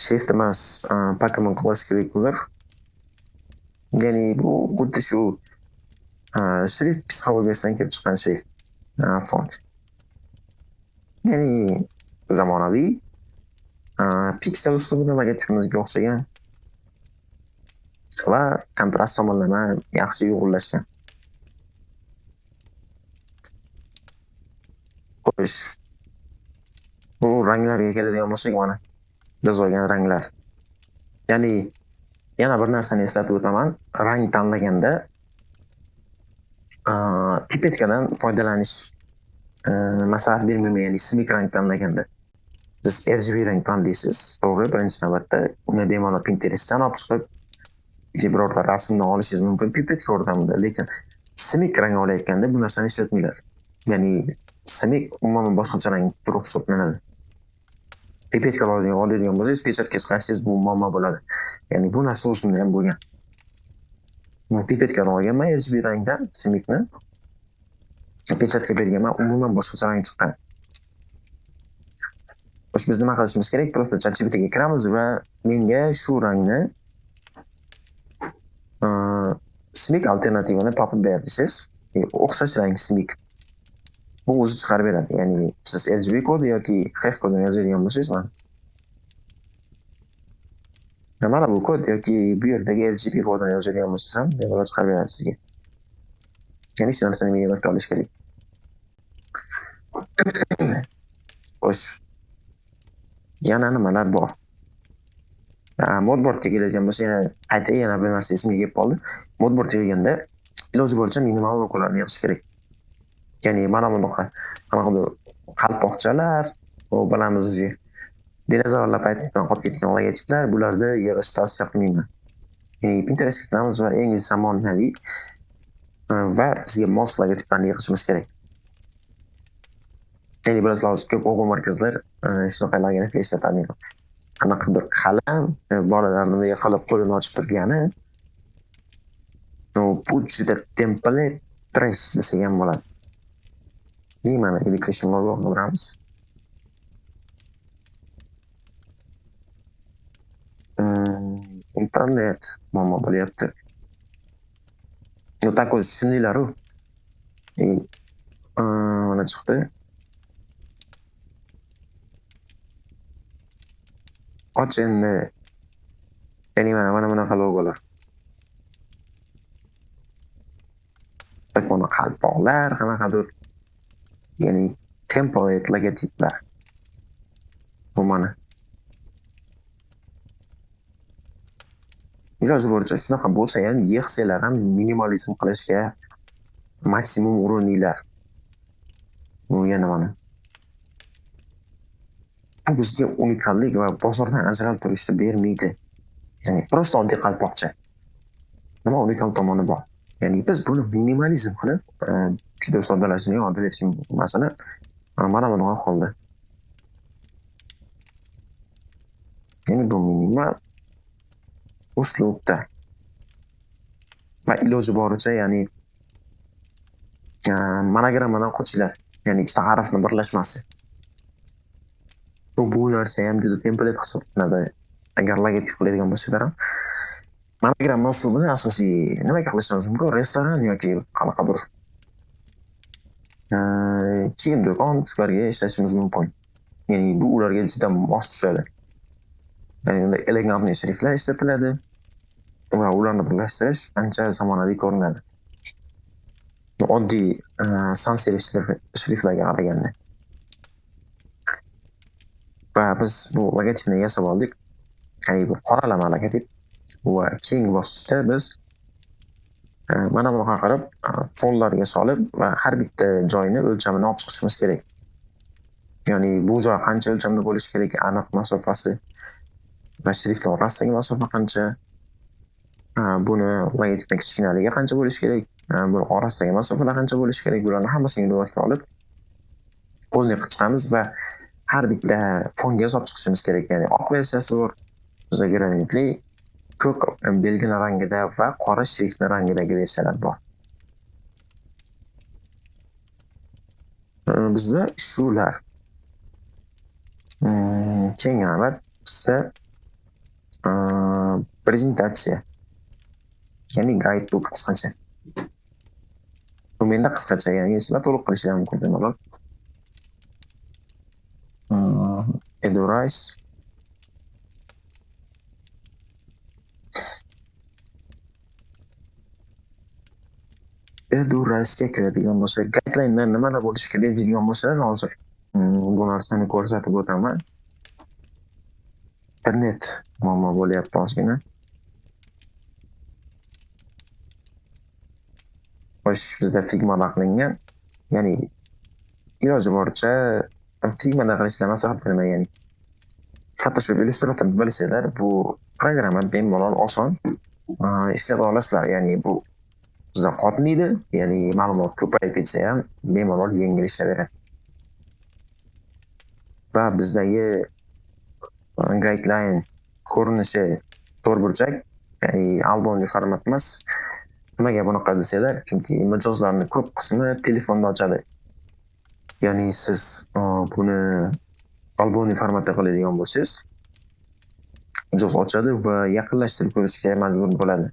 Speaker 1: Shift emas, Pokemon Classic Regular. Ya'ni bu xuddi shu shrift psixologiyasidan kelib chiqqan shrift, font. Ya'ni zamonaviy, piksel uslubida logotipimizga o'xshagan va kontrast tomonlama yaxshi uyg'unlashgan. Xo'sh. Bu ranglarga keladigan bo'lsak, mana biz olgan ranglar. Ya'ni yana bir narsani eslatib o'taman, rang tanlaganda pipetkadan foydalanish maslahat bermayman, ya'ni simik rang tanlaganda. Siz RGB rang tanlaysiz, to'g'ri, birinchi navbatda uni bemalol Pinterestdan olib chiqib yoki birorta rasmni olishingiz mumkin pipetka yordamida, lekin simik rang olayotganda bu narsani ishlatmanglar. Ya'ni simik umuman boshqacha rang turi hisoblanadi. Pipetka oladigan bo'lsangiz, pechatga chiqarsangiz bu muammo bo'ladi. Ya'ni bu narsa o'zimda ham bo'lgan. Pipetkani olganman RGB rangdan simikni, pechatga berganman, umuman boshqacha rang chiqqan. Xo'sh, biz nima qilishimiz kerak? Просто ChatGPTga kiramiz va menga shu rangni simik alternativini topib ber desangiz, o'xshash rang simik. Bu o'zi chiqarib beradi. Ya'ni siz RGB kodi yoki HF kodini yozadigan bo'lsangiz, mana bu kod yoki bu yerdagi RGB kodini yozadigan bo'lsangiz ham bemalol chiqarib beradi sizga. Ya'ni shu narsani inobatga olish kerak. Xo'sh. Yana nimalar bor? Modboardga keladigan bo'lsa, yana qayta yana bir narsa esimga kelib qoldi. Modboardga kelganda iloji boricha minimal logolarni yig'ish kerak. Ya'ni mana bunaqa qanaqadir qalpoqchalar, u bilamiz уже dinozavrlar paytidan qolib ketgan logotiplar, bularni yig'ish tavsiya qilmayman. Ya'ni Pinterestga kiramiz va eng zamonaviy va bizga mos logotiplarni yig'ishimiz kerak. Ya'ni bilasizlar, hozir ko'p o'quv markazlar shunaqa logotiplar ishlatadi. Qanaqadir qalam, bolalarni bunday qilib qo'lini ochib turgani, bu juda template trash desak ham bo'ladi. Mana education logo qilamiz. Internet muammo bo'lyapti. Yo, tak o'zi tushundinglar-u. Mana chiqdi. Och endi. Ya'ni mana bunaqa logolar. Tak mana qalpoqlar, qanaqadir, ya'ni template logotiplar. Bu mana. Iloji boricha shunaqa bo'lsa ham yig'salar ham minimalizm qilishga maksimum urininglar. Bu yana mana. Bu bizga unikallik va bozordan ajralib turishni bermaydi. Ya'ni prosta oddiy qalpoqcha. Nima unikal tomoni bor? Ya'ni biz buni minimalizm qilib, juda soddalashishni yordam berishi mumkin. Masalan, mana bunaqa holda. Ya'ni bu minimal uslubda. Va iloji boricha, ya'ni monogrammadan qochinglar. Ya'ni ikkita harfni birlashmasi. Bu narsa ham juda template hisoblanadi. Agar logotip qiladigan bo'lsalar ham monogramma uslubini asosiy nimaga qilishimiz mumkin? Restoran yoki qanaqadir kiyim do'kon shularga ishlashimiz mumkin. Ya'ni bu ularga juda mos tushadi. Ya'ni unda elegantli shriftlar ishlatiladi va ularni birlashtirish ancha zamonaviy ko'rinadi. Oddiy sans serif shriftlarga qaraganda. Va biz bu logotipni yasab oldik. Ya'ni bu qoralama logotip. Va keyingi bosqichda biz mana bunaqa qilib fonlarga solib va har bitta joyini o'lchamini olib chiqishimiz kerak. Ya'ni bu joy qancha o'lchamda bo'lishi kerak, aniq masofasi va shriftlar orasidagi masofa qancha, buni logotipning kichkinaligi qancha bo'lishi kerak, buni orasidagi masofalar qancha bo'lishi kerak, bularni hammasini inobatga olib qo'lni qilib chiqamiz va har bitta fonga yozib chiqishimiz kerak. Ya'ni oq versiyasi bor, bizda granitli, ko'k belgini rangida va qora shriftni rangidagi versiyalar bor. Bizda shular. Keyingi navbat bizda prezentatsiya, ya'ni guidebook qisqacha. Bu menda qisqacha, ya'ni sizlar to'liq qilishingiz mumkin bemalol. EduRise. EduRise'ga kiradigan bo'lsak, guideline'da nimalar bo'lishi kerak deydigan bo'lsalar, hozir bu narsani ko'rsatib o'taman. Internet muammo bo'lyapti ozgina. Xo'sh, bizda Figma'da qilingan, ya'ni iloji boricha Figma'da qilishni maslahat beraman. Ya'ni Photoshop, Illustrator bilsanglar, bu programma bemalol oson ishlab olasizlar. Ya'ni bu bizda qotmaydi, ya'ni ma'lumot ko'payib ketsa ham bemalol yengil ishlayveradi. Va bizdagi guideline ko'rinishi to'rtburchak, ya'ni albomli format emas. Nimaga bunaqa desanglar, chunki mijozlarning ko'p qismi telefonda ochadi. Ya'ni siz buni albomli formatda qiladigan bo'lsangiz, mijoz ochadi va yaqinlashtirib ko'rishga majbur bo'ladi.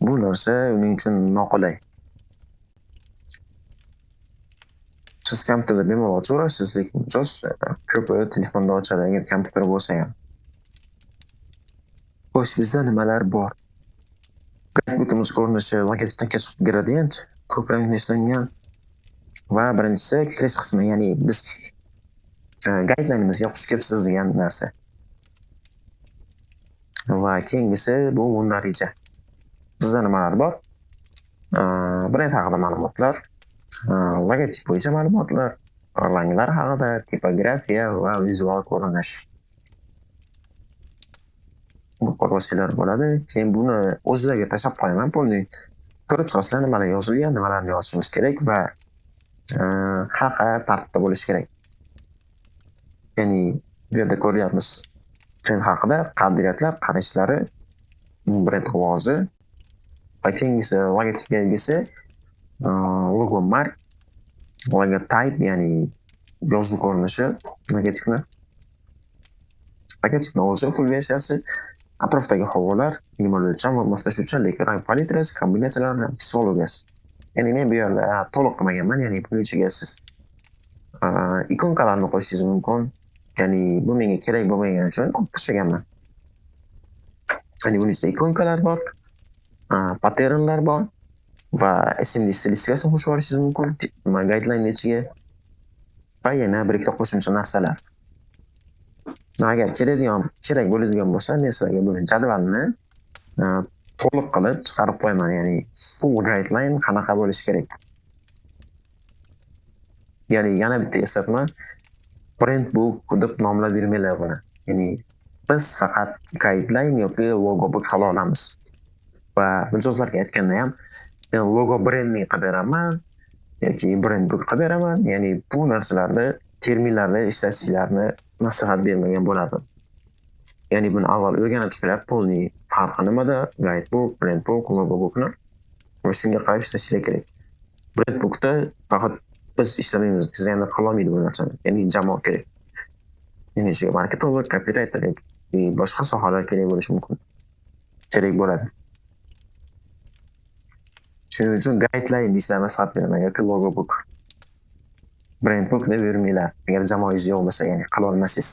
Speaker 1: Bu narsa uning uchun noqulay. Siz kompyuterda bemalol ochaverasiz, lekin mijoz ko'pi telefonda ochadi, agar kompyuter bo'lsa ham. Xo'sh, bizda nimalar bor? Guidebookimiz ko'rinishi logotipdan kesib gradient, ko'k rangda ishlangan va birinchisi kirish qismi, ya'ni biz guideline'imizga xush kelibsiz degan narsa. Va keyingisi bu mundarija. Bizda nimalar bor? Brend haqida ma'lumotlar, logotip bo'yicha ma'lumotlar, ranglar haqida, tipografiya va vizual ko'rinish. Bu ko'rsanglar bo'ladi. Keyin buni o'zlariga tashlab qo'yaman, pulni ko'rib chiqasizlar, nimalar yozilgan, nimalarni yozishimiz kerak va haqi tartibda bo'lishi kerak. Ya'ni bu yerda ko'ryapmiz brend haqida, qadriyatlar, qarashlari, brend ovozi va keyingisi logotip belgisi, logo mark, logotype, ya'ni yozuv ko'rinishi logotipni. Logotipni o'zi full versiyasi, atrofdagi havolar, minimal o'lcham va moslashuvchanlik, rang palitrasi, kombinatsiyalar, psixologiyasi. Ya'ni men bu yerda to'liq qilmaganman, ya'ni buning ichiga siz ikonkalarni qo'shishingiz mumkin. Ya'ni bu menga kerak bo'lmagani uchun olib tashlaganman. Ya'ni buning ichida ikonkalar bor, patternlar bor va SMD stilistikasini qo'shib olishingiz mumkin guideline ichiga va yana bir ikkita qo'shimcha narsalar. Agar kerak bo'ladigan bo'lsa, men sizlarga buni jadvalni to'liq qilib chiqarib qo'yaman, ya'ni full guideline qanaqa bo'lishi kerak. Ya'ni yana bitta eslatma, brand book deb nomlab bermanglar buni. Ya'ni biz faqat guideline yoki logo book qila olamiz. Va mijozlarga aytganda ham men logo brending qilib beraman yoki brand book qilib beraman. Ya'ni bu narsalarni, terminlarni ishlatishlarini maslahat bermagan bo'lardim. Ya'ni buni avval o'rganib chiqinglar, polni farqi nimada, guidebook, brand book, logo bookni va shunga qarab ishlashinglar kerak. Brand bookda faqat biz ishlamaymiz, dizayner qila olmaydi bu narsani. Ya'ni jamoa kerak. Ya'ni shu marketolog, copywriter yoki boshqa sohalar kerak bo'lishi mumkin. Kerak bo'ladi. Shuning uchun guideline deyishlar maslahat beraman yoki logo book. Brand book deb yurmanglar. Agar jamoangiz yo'q bo'lsa, ya'ni qila olmasangiz,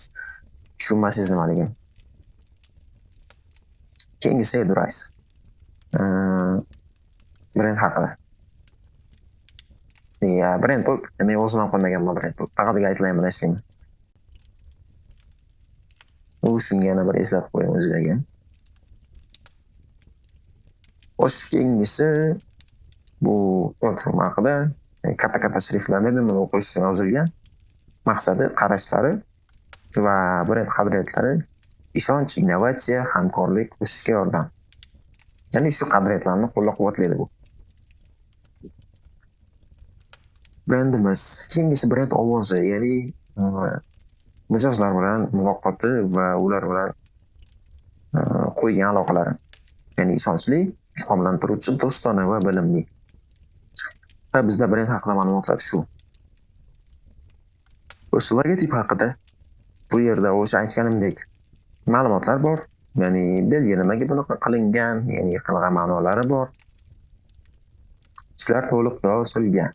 Speaker 1: tushunmasangiz nimaligini. Keyingisi EduRise. Brend haqida. Ya, brand book, men o'zim ham qo'ymaganman brand book. Faqat guideline bilan ishlayman. U shunga yana bir eslatib qo'ying o'zingizga. Xo'sh, keyingisi bu platforma haqida katta-katta shriftlarni bemalol o'qish uchun yozilgan. Maqsadi, qarashlari va brend qadriyatlari ishonch, innovatsiya, hamkorlik, o'sishga yordam. Ya'ni shu qadriyatlarni qo'llab-quvvatlaydi bu. Brendimiz. Keyingisi brend ovozi, ya'ni mijozlar bilan muloqoti va ular bilan qo'ygan aloqalari. Ya'ni ishonchli, ilhomlantiruvchi, do'stona va bilimli. Va bizda brend haqida ma'lumotlar shu. O'sha logotip haqida bu yerda o'sha aytganimdek ma'lumotlar bor. Ya'ni belgi nimaga bunaqa qilingan, ya'ni qanaqa ma'nolari bor. Shular to'liq yozilgan.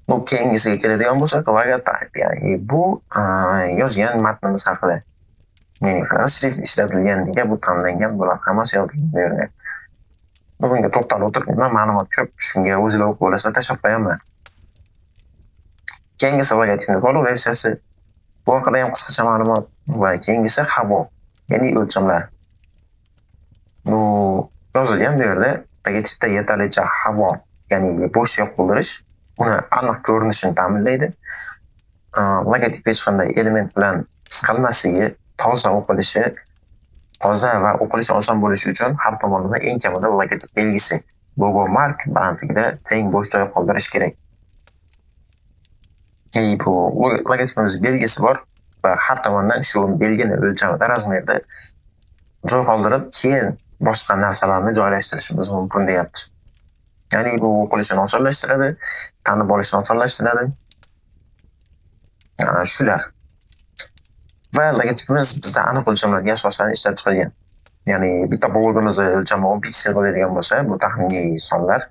Speaker 1: Bu keyingisiga keladigan bo'lsak, logotip, ya'ni bu yozgan matnimiz haqida. Ya'ni qanaqa shrift ishlatilgan, nega bu tanlangan, bular hammasi yozilgan bu yerda. Bunga to'xtalib o'tirmayman, ma'lumot ko'p, shunga o'zinglar o'qib olasizlar, tashlab qo'yaman. Keyingisi logotipning to'liq versiyasi. Bu haqida ham qisqacha ma'lumot va keyingisi havo, ya'ni o'lchamlar. Bu yozilgan bu yerda logotipda yetarlicha havo, ya'ni bo'shliq qoldirish uni aniq ko'rinishini ta'minlaydi. Logotip hech qanday element bilan siqilmasligi, toza o'qilishi, toza va o'qilishi oson bo'lishi uchun har tomonlama eng kamida logotip belgisi, logo mark balandligida teng bo'sh joy qoldirish kerak. Ya'ni bu logotipimiz belgisi bor va har tomondan shu belgini o'lchamida, razmerda joy qoldirib, keyin boshqa narsalarni joylashtirishimiz mumkin deyapti. Ya'ni bu o'qilishini osonlashtiradi, tanib olishni osonlashtiradi. Shular. Va logotipimiz bizda aniq o'lchamlarga asosan ishlab chiqilgan. Ya'ni bitta blogimizni o'lchami 10 piksel bo'ladigan bo'lsa, bu taxminiy sonlar.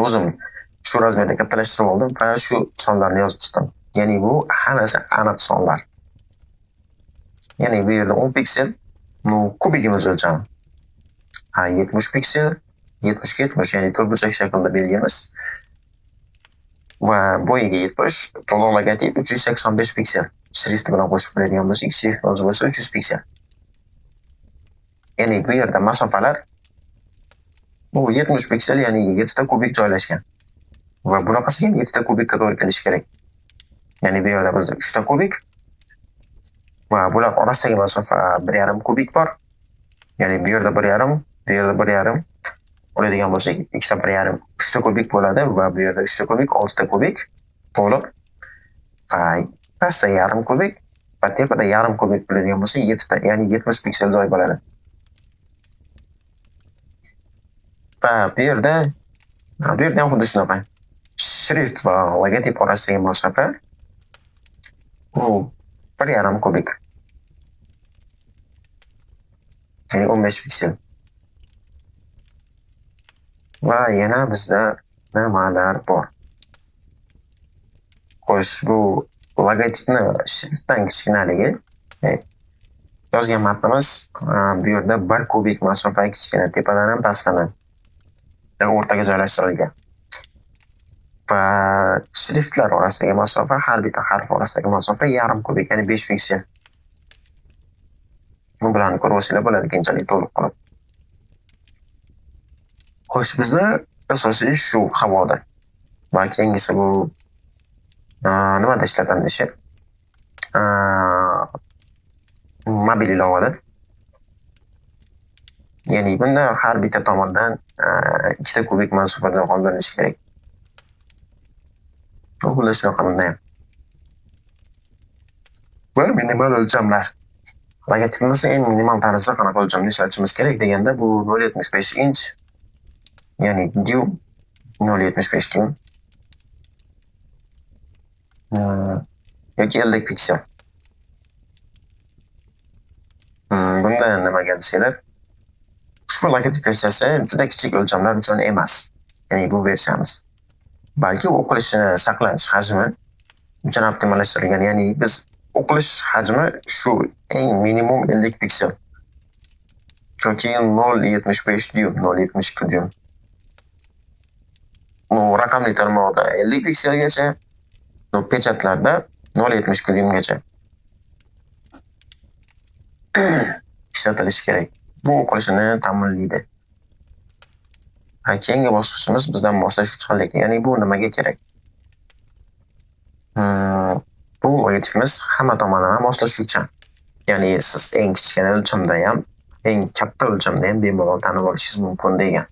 Speaker 1: O'zim shu razmerda kattalashtirib oldim va shu sonlarni yozib chiqdim. Ya'ni bu hammasi aniq sonlar. Ya'ni bu yerda 10 piksel, bu kubigimiz o'lchami. 70 piksel, 70 ga 70, ya'ni to'rtburchak shaklda belgimiz. Va bo'yiga 70, to'liq logotip 385 piksel. Shrift bilan qo'shib qo'yadigan bo'lsak, shrift o'zi bo'lsa 300 piksel. Ya'ni bu yerda masofalar bu 70 piksel, ya'ni 7 ta kubik joylashgan. Va bunaqasiga ham 7 ta kubikka to'g'ri kelishi kerak. Ya'ni bu yerda bizda 3 ta kubik va bular orasidagi masofa 1.5 kubik bor. Ya'ni bu yerda 1.5, bu yerda 1.5 oladigan bo'lsak, ikkita 1.5, 3 ta kubik bo'ladi va bu yerda 3 ta kubik, 6 ta kubik to'liq. Va pastda yarim kubik va tepada yarim kubik bo'ladigan bo'lsa, 7 ta, ya'ni 70 piksel joy bo'ladi. Va bu yerda ham xuddi shunaqa. Shrift va logotip orasidagi masofa bu 1.5 kubik. Ya'ni 15 piksel. Va yana bizda nimalar bor? Xo'sh, bu logotipni shriftdan kichkinaligi, yozgan matnimiz bu yerda 1 kubik masofa kichkina, tepadan ham pastdan ham o'rtaga joylashtirilgan. Va shriftlar orasidagi masofa, har bitta harf orasidagi masofa yarim kubik, ya'ni 5 piksel. Bu bilan ko'rib olsanglar bo'ladi, keyinchalik to'liq qilib. Xo'sh, bizda asosiy shu havoda. Va keyingisi bu nimada ishlatilishi? Mobil ilovada. Ya'ni bunda har bitta tomondan 2 ta kubik masofadan qoldirilishi kerak. Xullas shunaqa bunda ham. Va minimal o'lchamlar. Logotipimizni eng minimal tarzda qanaqa o'lchamda ishlatishimiz kerak deganda bu 0.75 inch, ya'ni dyum 0.75 dyum yoki 50 piksel. Bunda nimaga desanglar, ushbu logotip versiyasi juda kichik o'lchamlar uchun emas. Ya'ni bu versiyamiz. Balki o'qilishini saqlash hajmi uchun optimallashtirilgan. Ya'ni biz o'qilish hajmi shu eng minimum 50 piksel yoki 0.75 dyum, 0.72 dyum. Bu raqamli tarmoqda 50 pikselgacha, pechatlarda 0.72 dyumgacha ishlatilishi kerak. Bu o'qilishini ta'minlaydi. Keyingi bosqichimiz bizdan moslashuvchanlik. Ya'ni bu nimaga kerak? Bu logotipimiz hamma tomonlama moslashuvchan. Ya'ni siz eng kichkina o'lchamda ham, eng katta o'lchamda ham bemalol tanib olishingiz mumkin degan.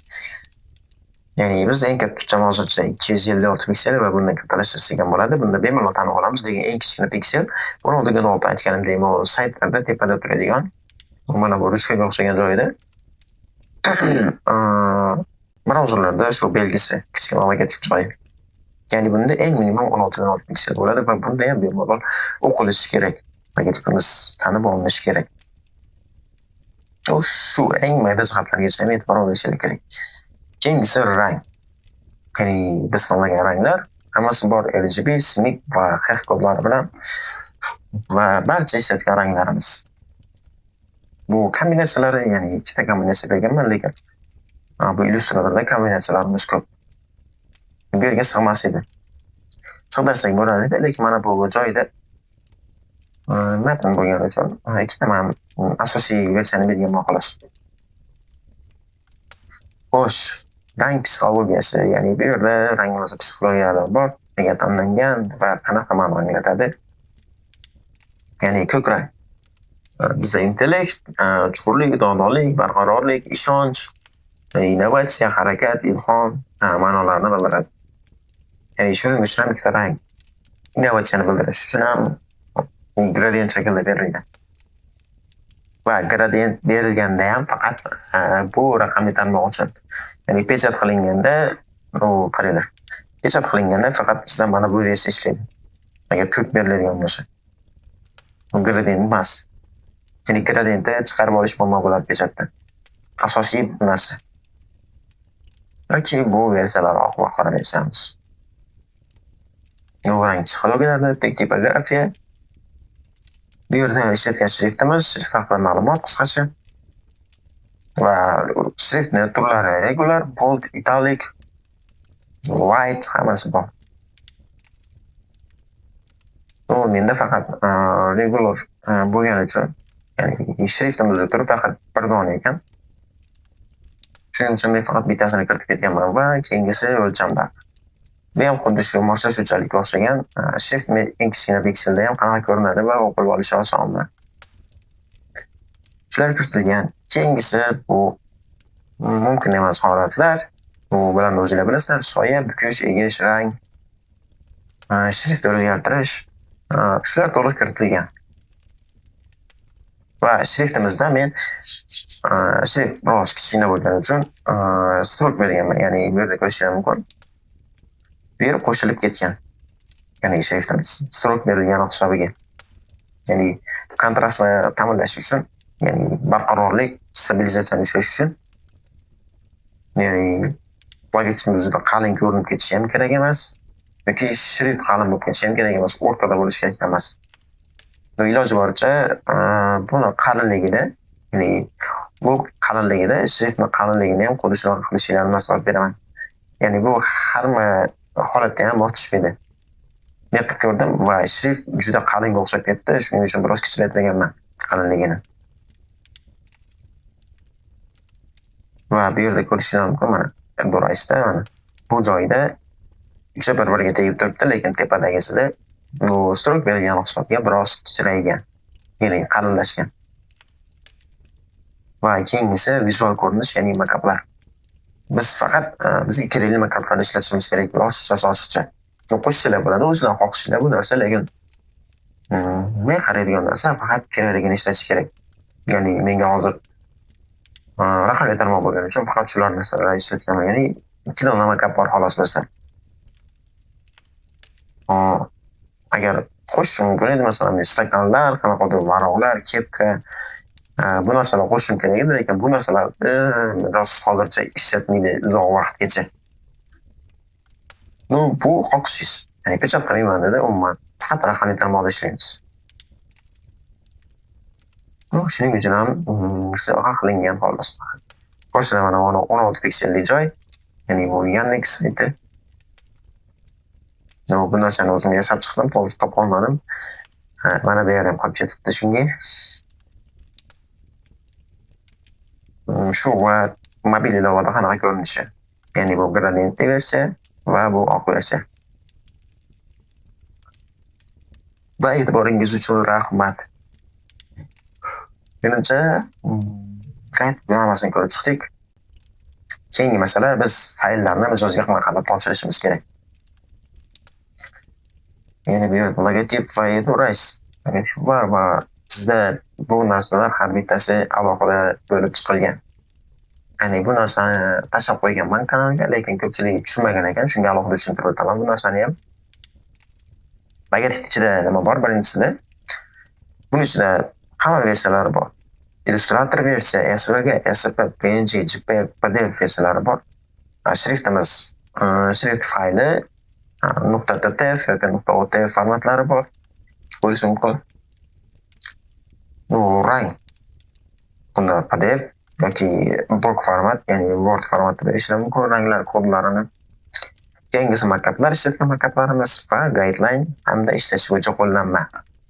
Speaker 1: Ya'ni biz eng katta o'lcham hozircha 256 piksel va bundan kattalashtirsak ham bo'ladi. Bunda bemalol tanib olamiz, lekin eng kichkina piksel 16.6 aytganimdek, bu saytlarda tepada turadigan mana bu ruchkaga o'xshagan joyida brauzerlarda shu belgisi kichkina logotip joyi. Ya'ni bunda eng minimum 16.6 piksel bo'ladi va bunda ham bemalol o'qilishi kerak. Logotipimiz tanib olinishi kerak. Shu eng mayda jihatlargacha ham e'tibor berish kerak. Keyingisi rang. Ya'ni biz tanlagan ranglar hammasi bor, RGB, CMYK va HEX kodlari bilan va barcha ishlatgan ranglarimiz. Bu kombinatsiyalari, ya'ni ikkita kombinatsiya berganman, lekin bu Illustratorda kombinatsiyalarimiz ko'p. Bu yerga sig'mas edi. Sig'dirsak bo'lar edi, lekin mana bu joyda matn bo'lgani uchun ikkita man asosiy versiyani berganman xolos. Xo'sh, rang psixologiyasi, ya'ni bu yerda rangimiz psixologiyalari bor, nega tanlangan va qanaqa ma'no anglatadi. Ya'ni ko'k rang bizda intellekt, chuqurlik, donolik, barqarorlik, ishonch, innovatsiya, harakat, ilhom ma'nolarini bildiradi. Ya'ni shuning uchun ham ikkita rang innovatsiyani bildirish uchun ham gradient shaklida berilgan. Va gradient berilganda ham faqat bu raqamli tarmoq uchun. Ya'ni pechat qilinganda, u qaranglar. Pechat qilinganda faqat bizda mana bu versiya ishlaydi. Agar ko'k beriladigan bo'lsa. Bu gradient emas. Ya'ni gradientni chiqarib olish muammo bo'ladi pechatda. Asosiy narsa. Yoki bu versiyalar oq va qora versiyamiz. Bu rang psixologiyada, tipografiya. Bu yerda ishlatgan shriftimiz, shrift haqida ma'lumot qisqacha. Va shriftni turlari regular, bold, italic, light hammasi bor. Bu menda faqat regular bo'lgani uchun, ya'ni shriftimiz turi faqat bir dona ekan. Shuning uchun men faqat bittasini kiritib ketganman va keyingisi o'lchamlar. Bu ham xuddi shu moslashuvchanlikka o'xshagan shrift eng kichkina pikselda ham qanaqa ko'rinadi va o'qib olish osonmi? Shular kiritilgan. Keyingisi bu mumkin emas holatlar. Bu bilan o'zinglar bilasizlar, soya, bukish, egish, rang, shrift o'zgartirish, shular to'liq kiritilgan. Va shriftimizda men shrift biroz kichkina bo'lgani uchun stroke berganman, ya'ni bu yerda ko'rishingiz mumkin. Bu yer qo'shilib ketgan. Ya'ni shriftimiz stroke berilgan hisobiga. Ya'ni kontrastni ta'minlash uchun, ya'ni barqarorlik, stabilizatsiyani ushlash uchun, ya'ni logotipimiz juda qalin ko'rinib ketishi ham kerak emas, yoki shrift qalin bo'lib ketishi ham kerak emas, o'rtada bo'lishi kerak emas. Iloji boricha buni qalinligida, ya'ni bu qalinligida shriftni qalinligini ham xuddi shunaqa qilishingizni maslahat beraman. Ya'ni bu hamma holatda ham mos tushmaydi. Men qilib ko'rdim va shrift juda qalinga o'xshab ketdi, shuning uchun biroz kichraytirganman qalinligini. Va bu yerda ko'rishingiz mumkin, mana Doraysda mana bu joyda ucha bir-biriga tegib turibdi, lekin tepadagisida bu stroke berilgan hisobga biroz kichraygan, ya'ni qalinlashgan. Va keyingisi vizual ko'rinish, ya'ni makaplar. Biz faqat bizga kerakli makaplarni ishlatishimiz kerak, oshiqcha. Qo'shsalar bo'ladi, o'zlari xohishlar bu narsa, lekin men qaraydigan narsa faqat kerakligini ishlatish kerak. Ya'ni menga hozir raqamli tarmoq bo'lgani uchun faqat shular narsalarni ishlatganman. Ya'ni ikki dona makap bor xolos bizda. Agar qo'shishim mumkin edi, masalan, stakanlar, qanaqadir varaqlar, kepka, bu narsalar qo'shishim kerak edi, lekin bu narsalarni rost hozircha ishlatmaydi uzoq vaqtgacha. Bu xohishingiz. Ya'ni pechat qilmayman dedi, umuman faqat raqamli tarmoqda ishlaymiz. Shuning uchun ham shunaqa qilingan xolos. Qo'shiladi mana 16 pikselli joy, ya'ni bu Yandex sayti. Bu narsani o'zim yasab chiqdim, to'g'risi topa olmadim. Mana bu yerda ham qolib ketibdi shunga. Shu va mobil ilovada qanaqa ko'rinishi. Ya'ni bu gradientli versiya va bu oq versiya. Va e'tiboringiz uchun rahmat. Menimcha, qayt hammasini ko'rib chiqdik. Keyingi masala, biz fayllarni mijozga qanaqa qilib topshirishimiz kerak. Ya'ni bu yerda logotip va Edurice logotip bor va bizda bu narsalar har bittasi alohida bo'lib chiqilgan. Ya'ni bu narsani tashlab qo'yganman kanalga, lekin ko'pchilik tushunmagan ekan, shunga alohida tushuntirib o'taman bu narsani ham. Logotip ichida nima bor? Birinchisida buning ichida hamma versiyalari bor. Illustrator versiya, SVG, SP, PNG, JPEG, PDF versiyalari bor. Shriftimiz, shrift fayli .ttf yoki .otf formatlari bor bo'lishi mumkin. Bu rang. Bunda PDF yoki doc format, ya'ni Word formatida berishlar mumkin ranglar kodlarini. Keyingisi maktablar, ishlatgan maktablarimiz va guideline hamda ishlash bo'yicha qo'llanma.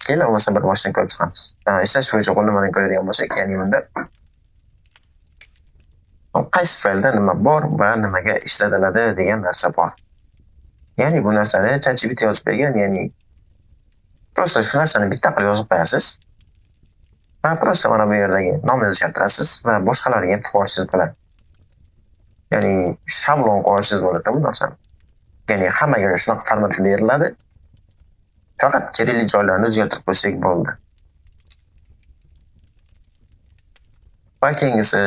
Speaker 1: Keling, bo'lmasa bir boshdan ko'rib chiqamiz. Ishlash bo'yicha qo'llanmani ko'radigan bo'lsak, ya'ni bunda qaysi faylda nima bor va nimaga ishlatiladi degan narsa bor. Ya'ni bu narsani ChatGPT yozib bergan, ya'ni prosta shu narsani bitta qilib yozib qo'yasiz. Va prosta mana bu yerdagi nomni o'zgartirasiz va boshqalarga ham tiqib olishingiz bo'ladi. Ya'ni shablon qilib olishingiz bo'ladi bu narsani. Ya'ni hammaga shunaqa formatda beriladi. Faqat kerakli joylarni o'zgartirib qo'ysak bo'ldi. Va keyingisi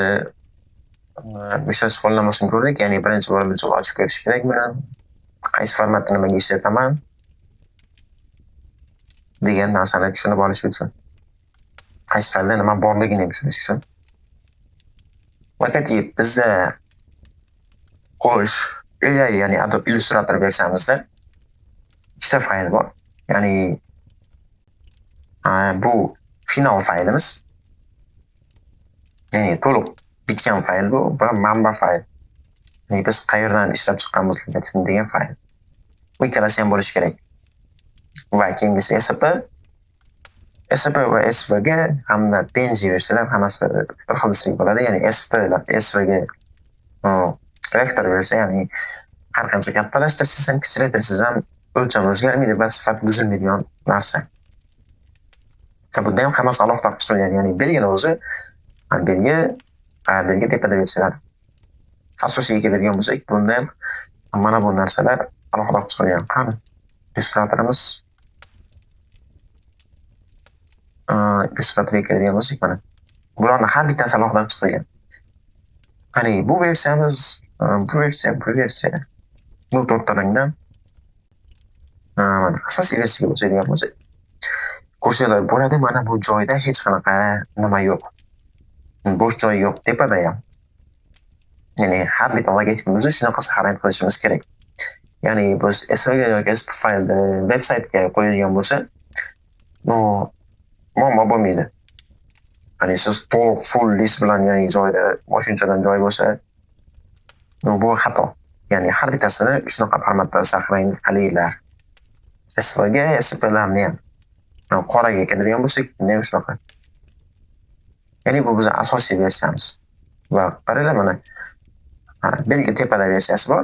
Speaker 1: ishlash qo'llanmasini ko'rdik. Ya'ni birinchi bo'lib mijoz ochib ko'rish kerak buni. Qaysi formatda nimaga ishlataman degan narsani tushunib olish uchun. Qaysi faylda nima borligini tushunish uchun. Logotip bizda xo'sh, AI, ya'ni Adobe Illustrator versiyamizda ikkita fayl bor. Ya'ni bu final faylimiz. Ya'ni to'liq bitgan fayl bu va manba fayl. Ya'ni biz qayerdan ishlab chiqqanmiz degan fayl. Bu ikkalasi ham bo'lishi kerak. Va keyingisi SP, SP va SVG hamda PNG versiyalar hammasi bir xil desak bo'ladi. Ya'ni SP va SVG vektor versiya, ya'ni har qancha kattalashtirsangiz ham, kichraytirsangiz ham o'lcham o'zgarmaydi va sifat buzilmaydigan narsa. Bunda ham hammasi alohida qilib chiqilgan, ya'ni belgini o'zi, belgi, belgi tepada versiyalar. Asosiy keladigan bo'lsak, bunda ham mana bu narsalar alohida qilib chiqilgan. Qani Illustratorimiz, Illustratorga keladigan bo'lsak, mana bularni har bittasi alohida qilib chiqilgan. Qani bu versiyamiz, bu versiya, bu versiya. Bu to'rtta rangdan. Mana asosiy versiyaga bo'ladigan bo'lsak, ko'rsanglar bo'ladi, mana bu joyda hech qanaqa nima yo'q. Bo'sh joy yo'q tepada ham. Ya'ni har bitta logotipimizni shunaqa saqlanib qilishimiz kerak. Ya'ni biz SVG yoki SP faylni veb saytga qo'yilgan bo'lsa, muammo bo'lmaydi. Ya'ni siz to'liq full list bilan, ya'ni joyda boshunchadan joy bo'lsa, bu xato. Ya'ni har bittasini shunaqa formatda saqlang qilinglar. SVG, SPlarni ham qoraga keladigan bo'lsak, bunda ham shunaqa. Ya'ni bu bizning asosiy versiyamiz. Va qaranglar, mana belgi tepada versiyasi bor.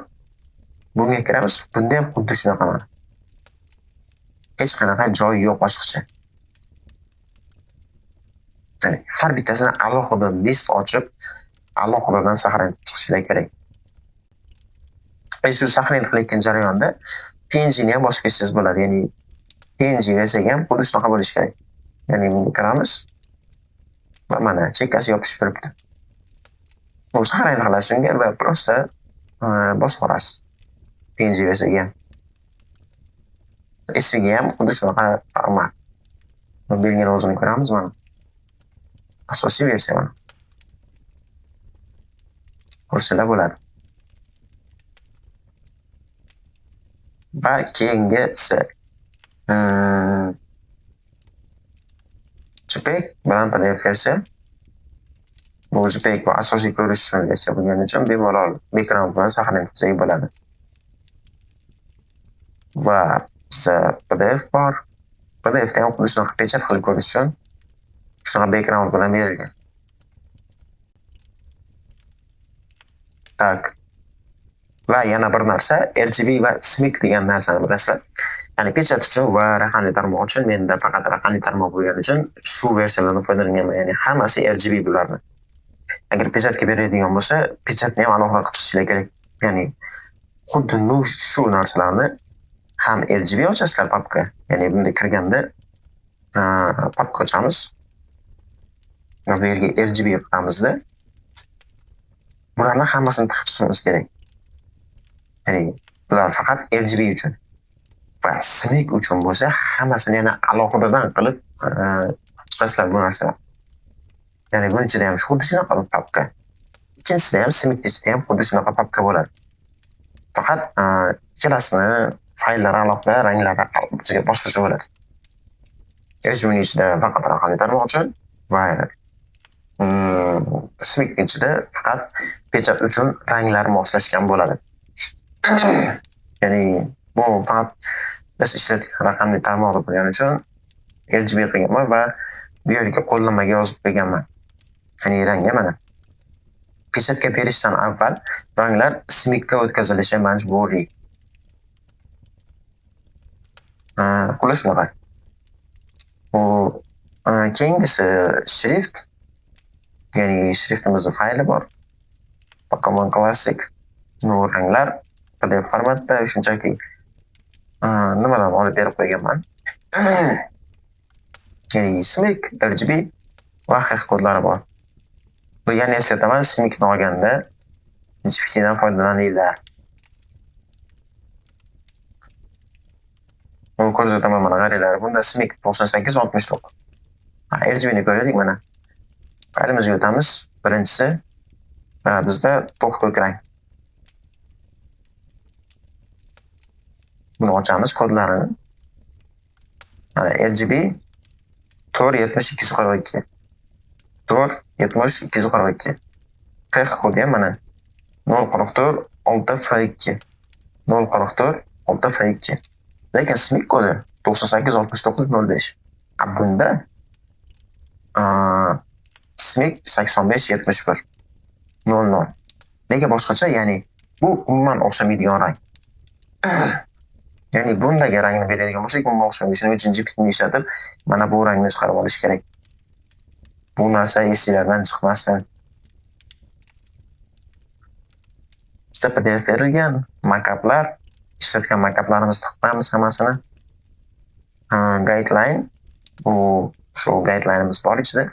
Speaker 1: Bunga kiramiz. Bunda ham xuddi shunaqa mana. Hech qanaqa joyi yo'q boshqacha. Ya'ni har bittasini alohida list ochib, alohidadan saqlanib chiqishlar kerak. Shu saqlanib qilayotgan jarayonda PNG ni ham bosib ketsangiz bo'ladi. Ya'ni PNG versiyaga ham xuddi shunaqa bo'lishi kerak. Ya'ni bunga kiramiz va mana chekkasi yopishib turibdi. Bu saqlanib qilasiz unga va prosta bosib yuborasiz. PNG versiyaga ham. SVG ham xuddi shunaqa format. Belgini o'zini ko'ramiz mana. Asosiy versiya mana. Ko'rsalar bo'ladi. Va keyingisi JPEG bilan PDF versiya. Bu JPEG bu asosiy ko'rish uchun versiya bo'lgani uchun bemalol background bilan saqlanib qilsak bo'ladi. Va bizda PDF bor. PDF da ham xuddi shunaqa pechat qilib ko'rish uchun shunaqa background bilan berilgan. Tak. Va yana bir narsa, RGB va CMYK degan narsani bilasizlar. Ya'ni pechat uchun va raqamli tarmoq uchun, menda faqat raqamli tarmoq bo'lgani uchun shu versiyalardan foydalanganman. Ya'ni hammasi RGB bularni. Agar pechatga beradigan bo'lsa, pechatni ham alohida qilib chiqishlar kerak. Ya'ni xuddi shu narsalarni ham RGB ochasizlar papka. Ya'ni bunda kirganda papka ochamiz. Va bu yerga RGB qilamizda. Bularni hammasini tiqib chiqishimiz kerak. Ya'ni bular faqat RGB uchun. Va CMYK uchun bo'lsa, hammasini yana alohidadan qilib chiqasizlar bu narsalar. Ya'ni buning ichida ham xuddi shunaqa papka. Ikkinchisida ham CMYK ichida ham xuddi shunaqa papka bo'ladi. Faqat ikkalasini fayllari alohida, ranglari boshqacha bo'ladi. RGBning ichida faqat raqamli tarmoq uchun va CMYK ichida faqat pechat uchun ranglar moslashgan bo'ladi. Ya'ni bu faqat biz ishlatgan raqamli tarmoq bo'lgani uchun RGB qilganman va bu yerga qo'llanmaga yozib qo'yganman. Ya'ni rangga mana pechatga berishdan avval ranglar CMYKga o'tkazilishi majburiy. Xullas shunaqa. Bu keyingisi shrift. Ya'ni shriftimizni fayli bor. Pokemon Classic, ranglar PDF formatda shunchaki nimadan olib berib qo'yganman. Ya'ni CMYK, RGB va hash kodlari bor. Bu yana eslataman, CMYKni olganda GPTdan foydalaninglar. Bu ko'rsataman mana qaranglar. Bunda CMYK 9869. RGBni ko'raylik mana. Faylimizga o'tamiz. Birinchisi bizda to'q ko'k rang. Buni ochamiz kodlarini. Mana RGB 470 242. 470 242. H kodi ham mana 044 6 F2. 044 6 F2. Lekin CMYK kodi 98 69 05. Bunda CMYK 85 71 00. Nega boshqacha? Ya'ni bu umuman o'xshamaydigan rang. Ya'ni bundagi rangni beradigan bo'lsak, umuman o'xshamaydi. Shuning uchun GPTni ishlatib, mana bu rangni chiqarib olish kerak. Bu narsa esinglardan chiqmasin. Ikkita PDF berilgan, makaplar, ishlatgan makaplarimizni tiqamiz hammasini. Guideline, bu shu guideline'imiz bor ichida.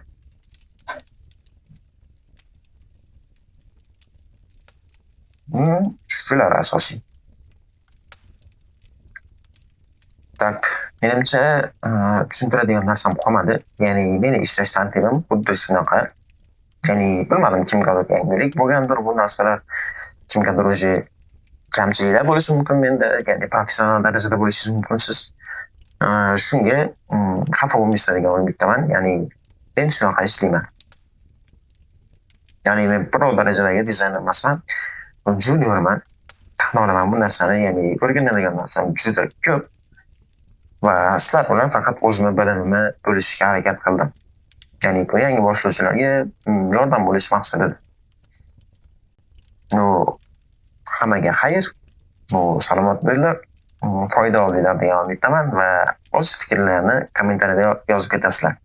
Speaker 1: Shular asosiy. Tak, menimcha tushuntiradigan narsam qolmadi. Ya'ni meni ishlash tartibim xuddi shunaqa. Ya'ni bilmadim, kimgadir yangilik bo'lgandir bu narsalar, kimgadir уже kamchiliklar bo'lishi mumkin menda, ya'ni professional darajada bo'lishingiz mumkin siz. Shunga xafa bo'lmaysizlar degan umiddaman. Ya'ni men shunaqa ishlayman. Ya'ni men pro darajadagi dizayner emasman, juniorman. Tan olaman bu narsani, ya'ni o'rganadigan narsam juda ko'p. Va sizlar bilan faqat o'zimni bilimimni bo'lishishga harakat qildim. Ya'ni bu yangi boshlovchilarga yordam bo'lish maqsadida. Hammaga xayr, salomat bo'linglar, foyda oldinglar degan umiddaman va o'z fikrlarini kommentariyada yozib ketasizlar.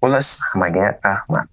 Speaker 1: Xullas, hammaga rahmat.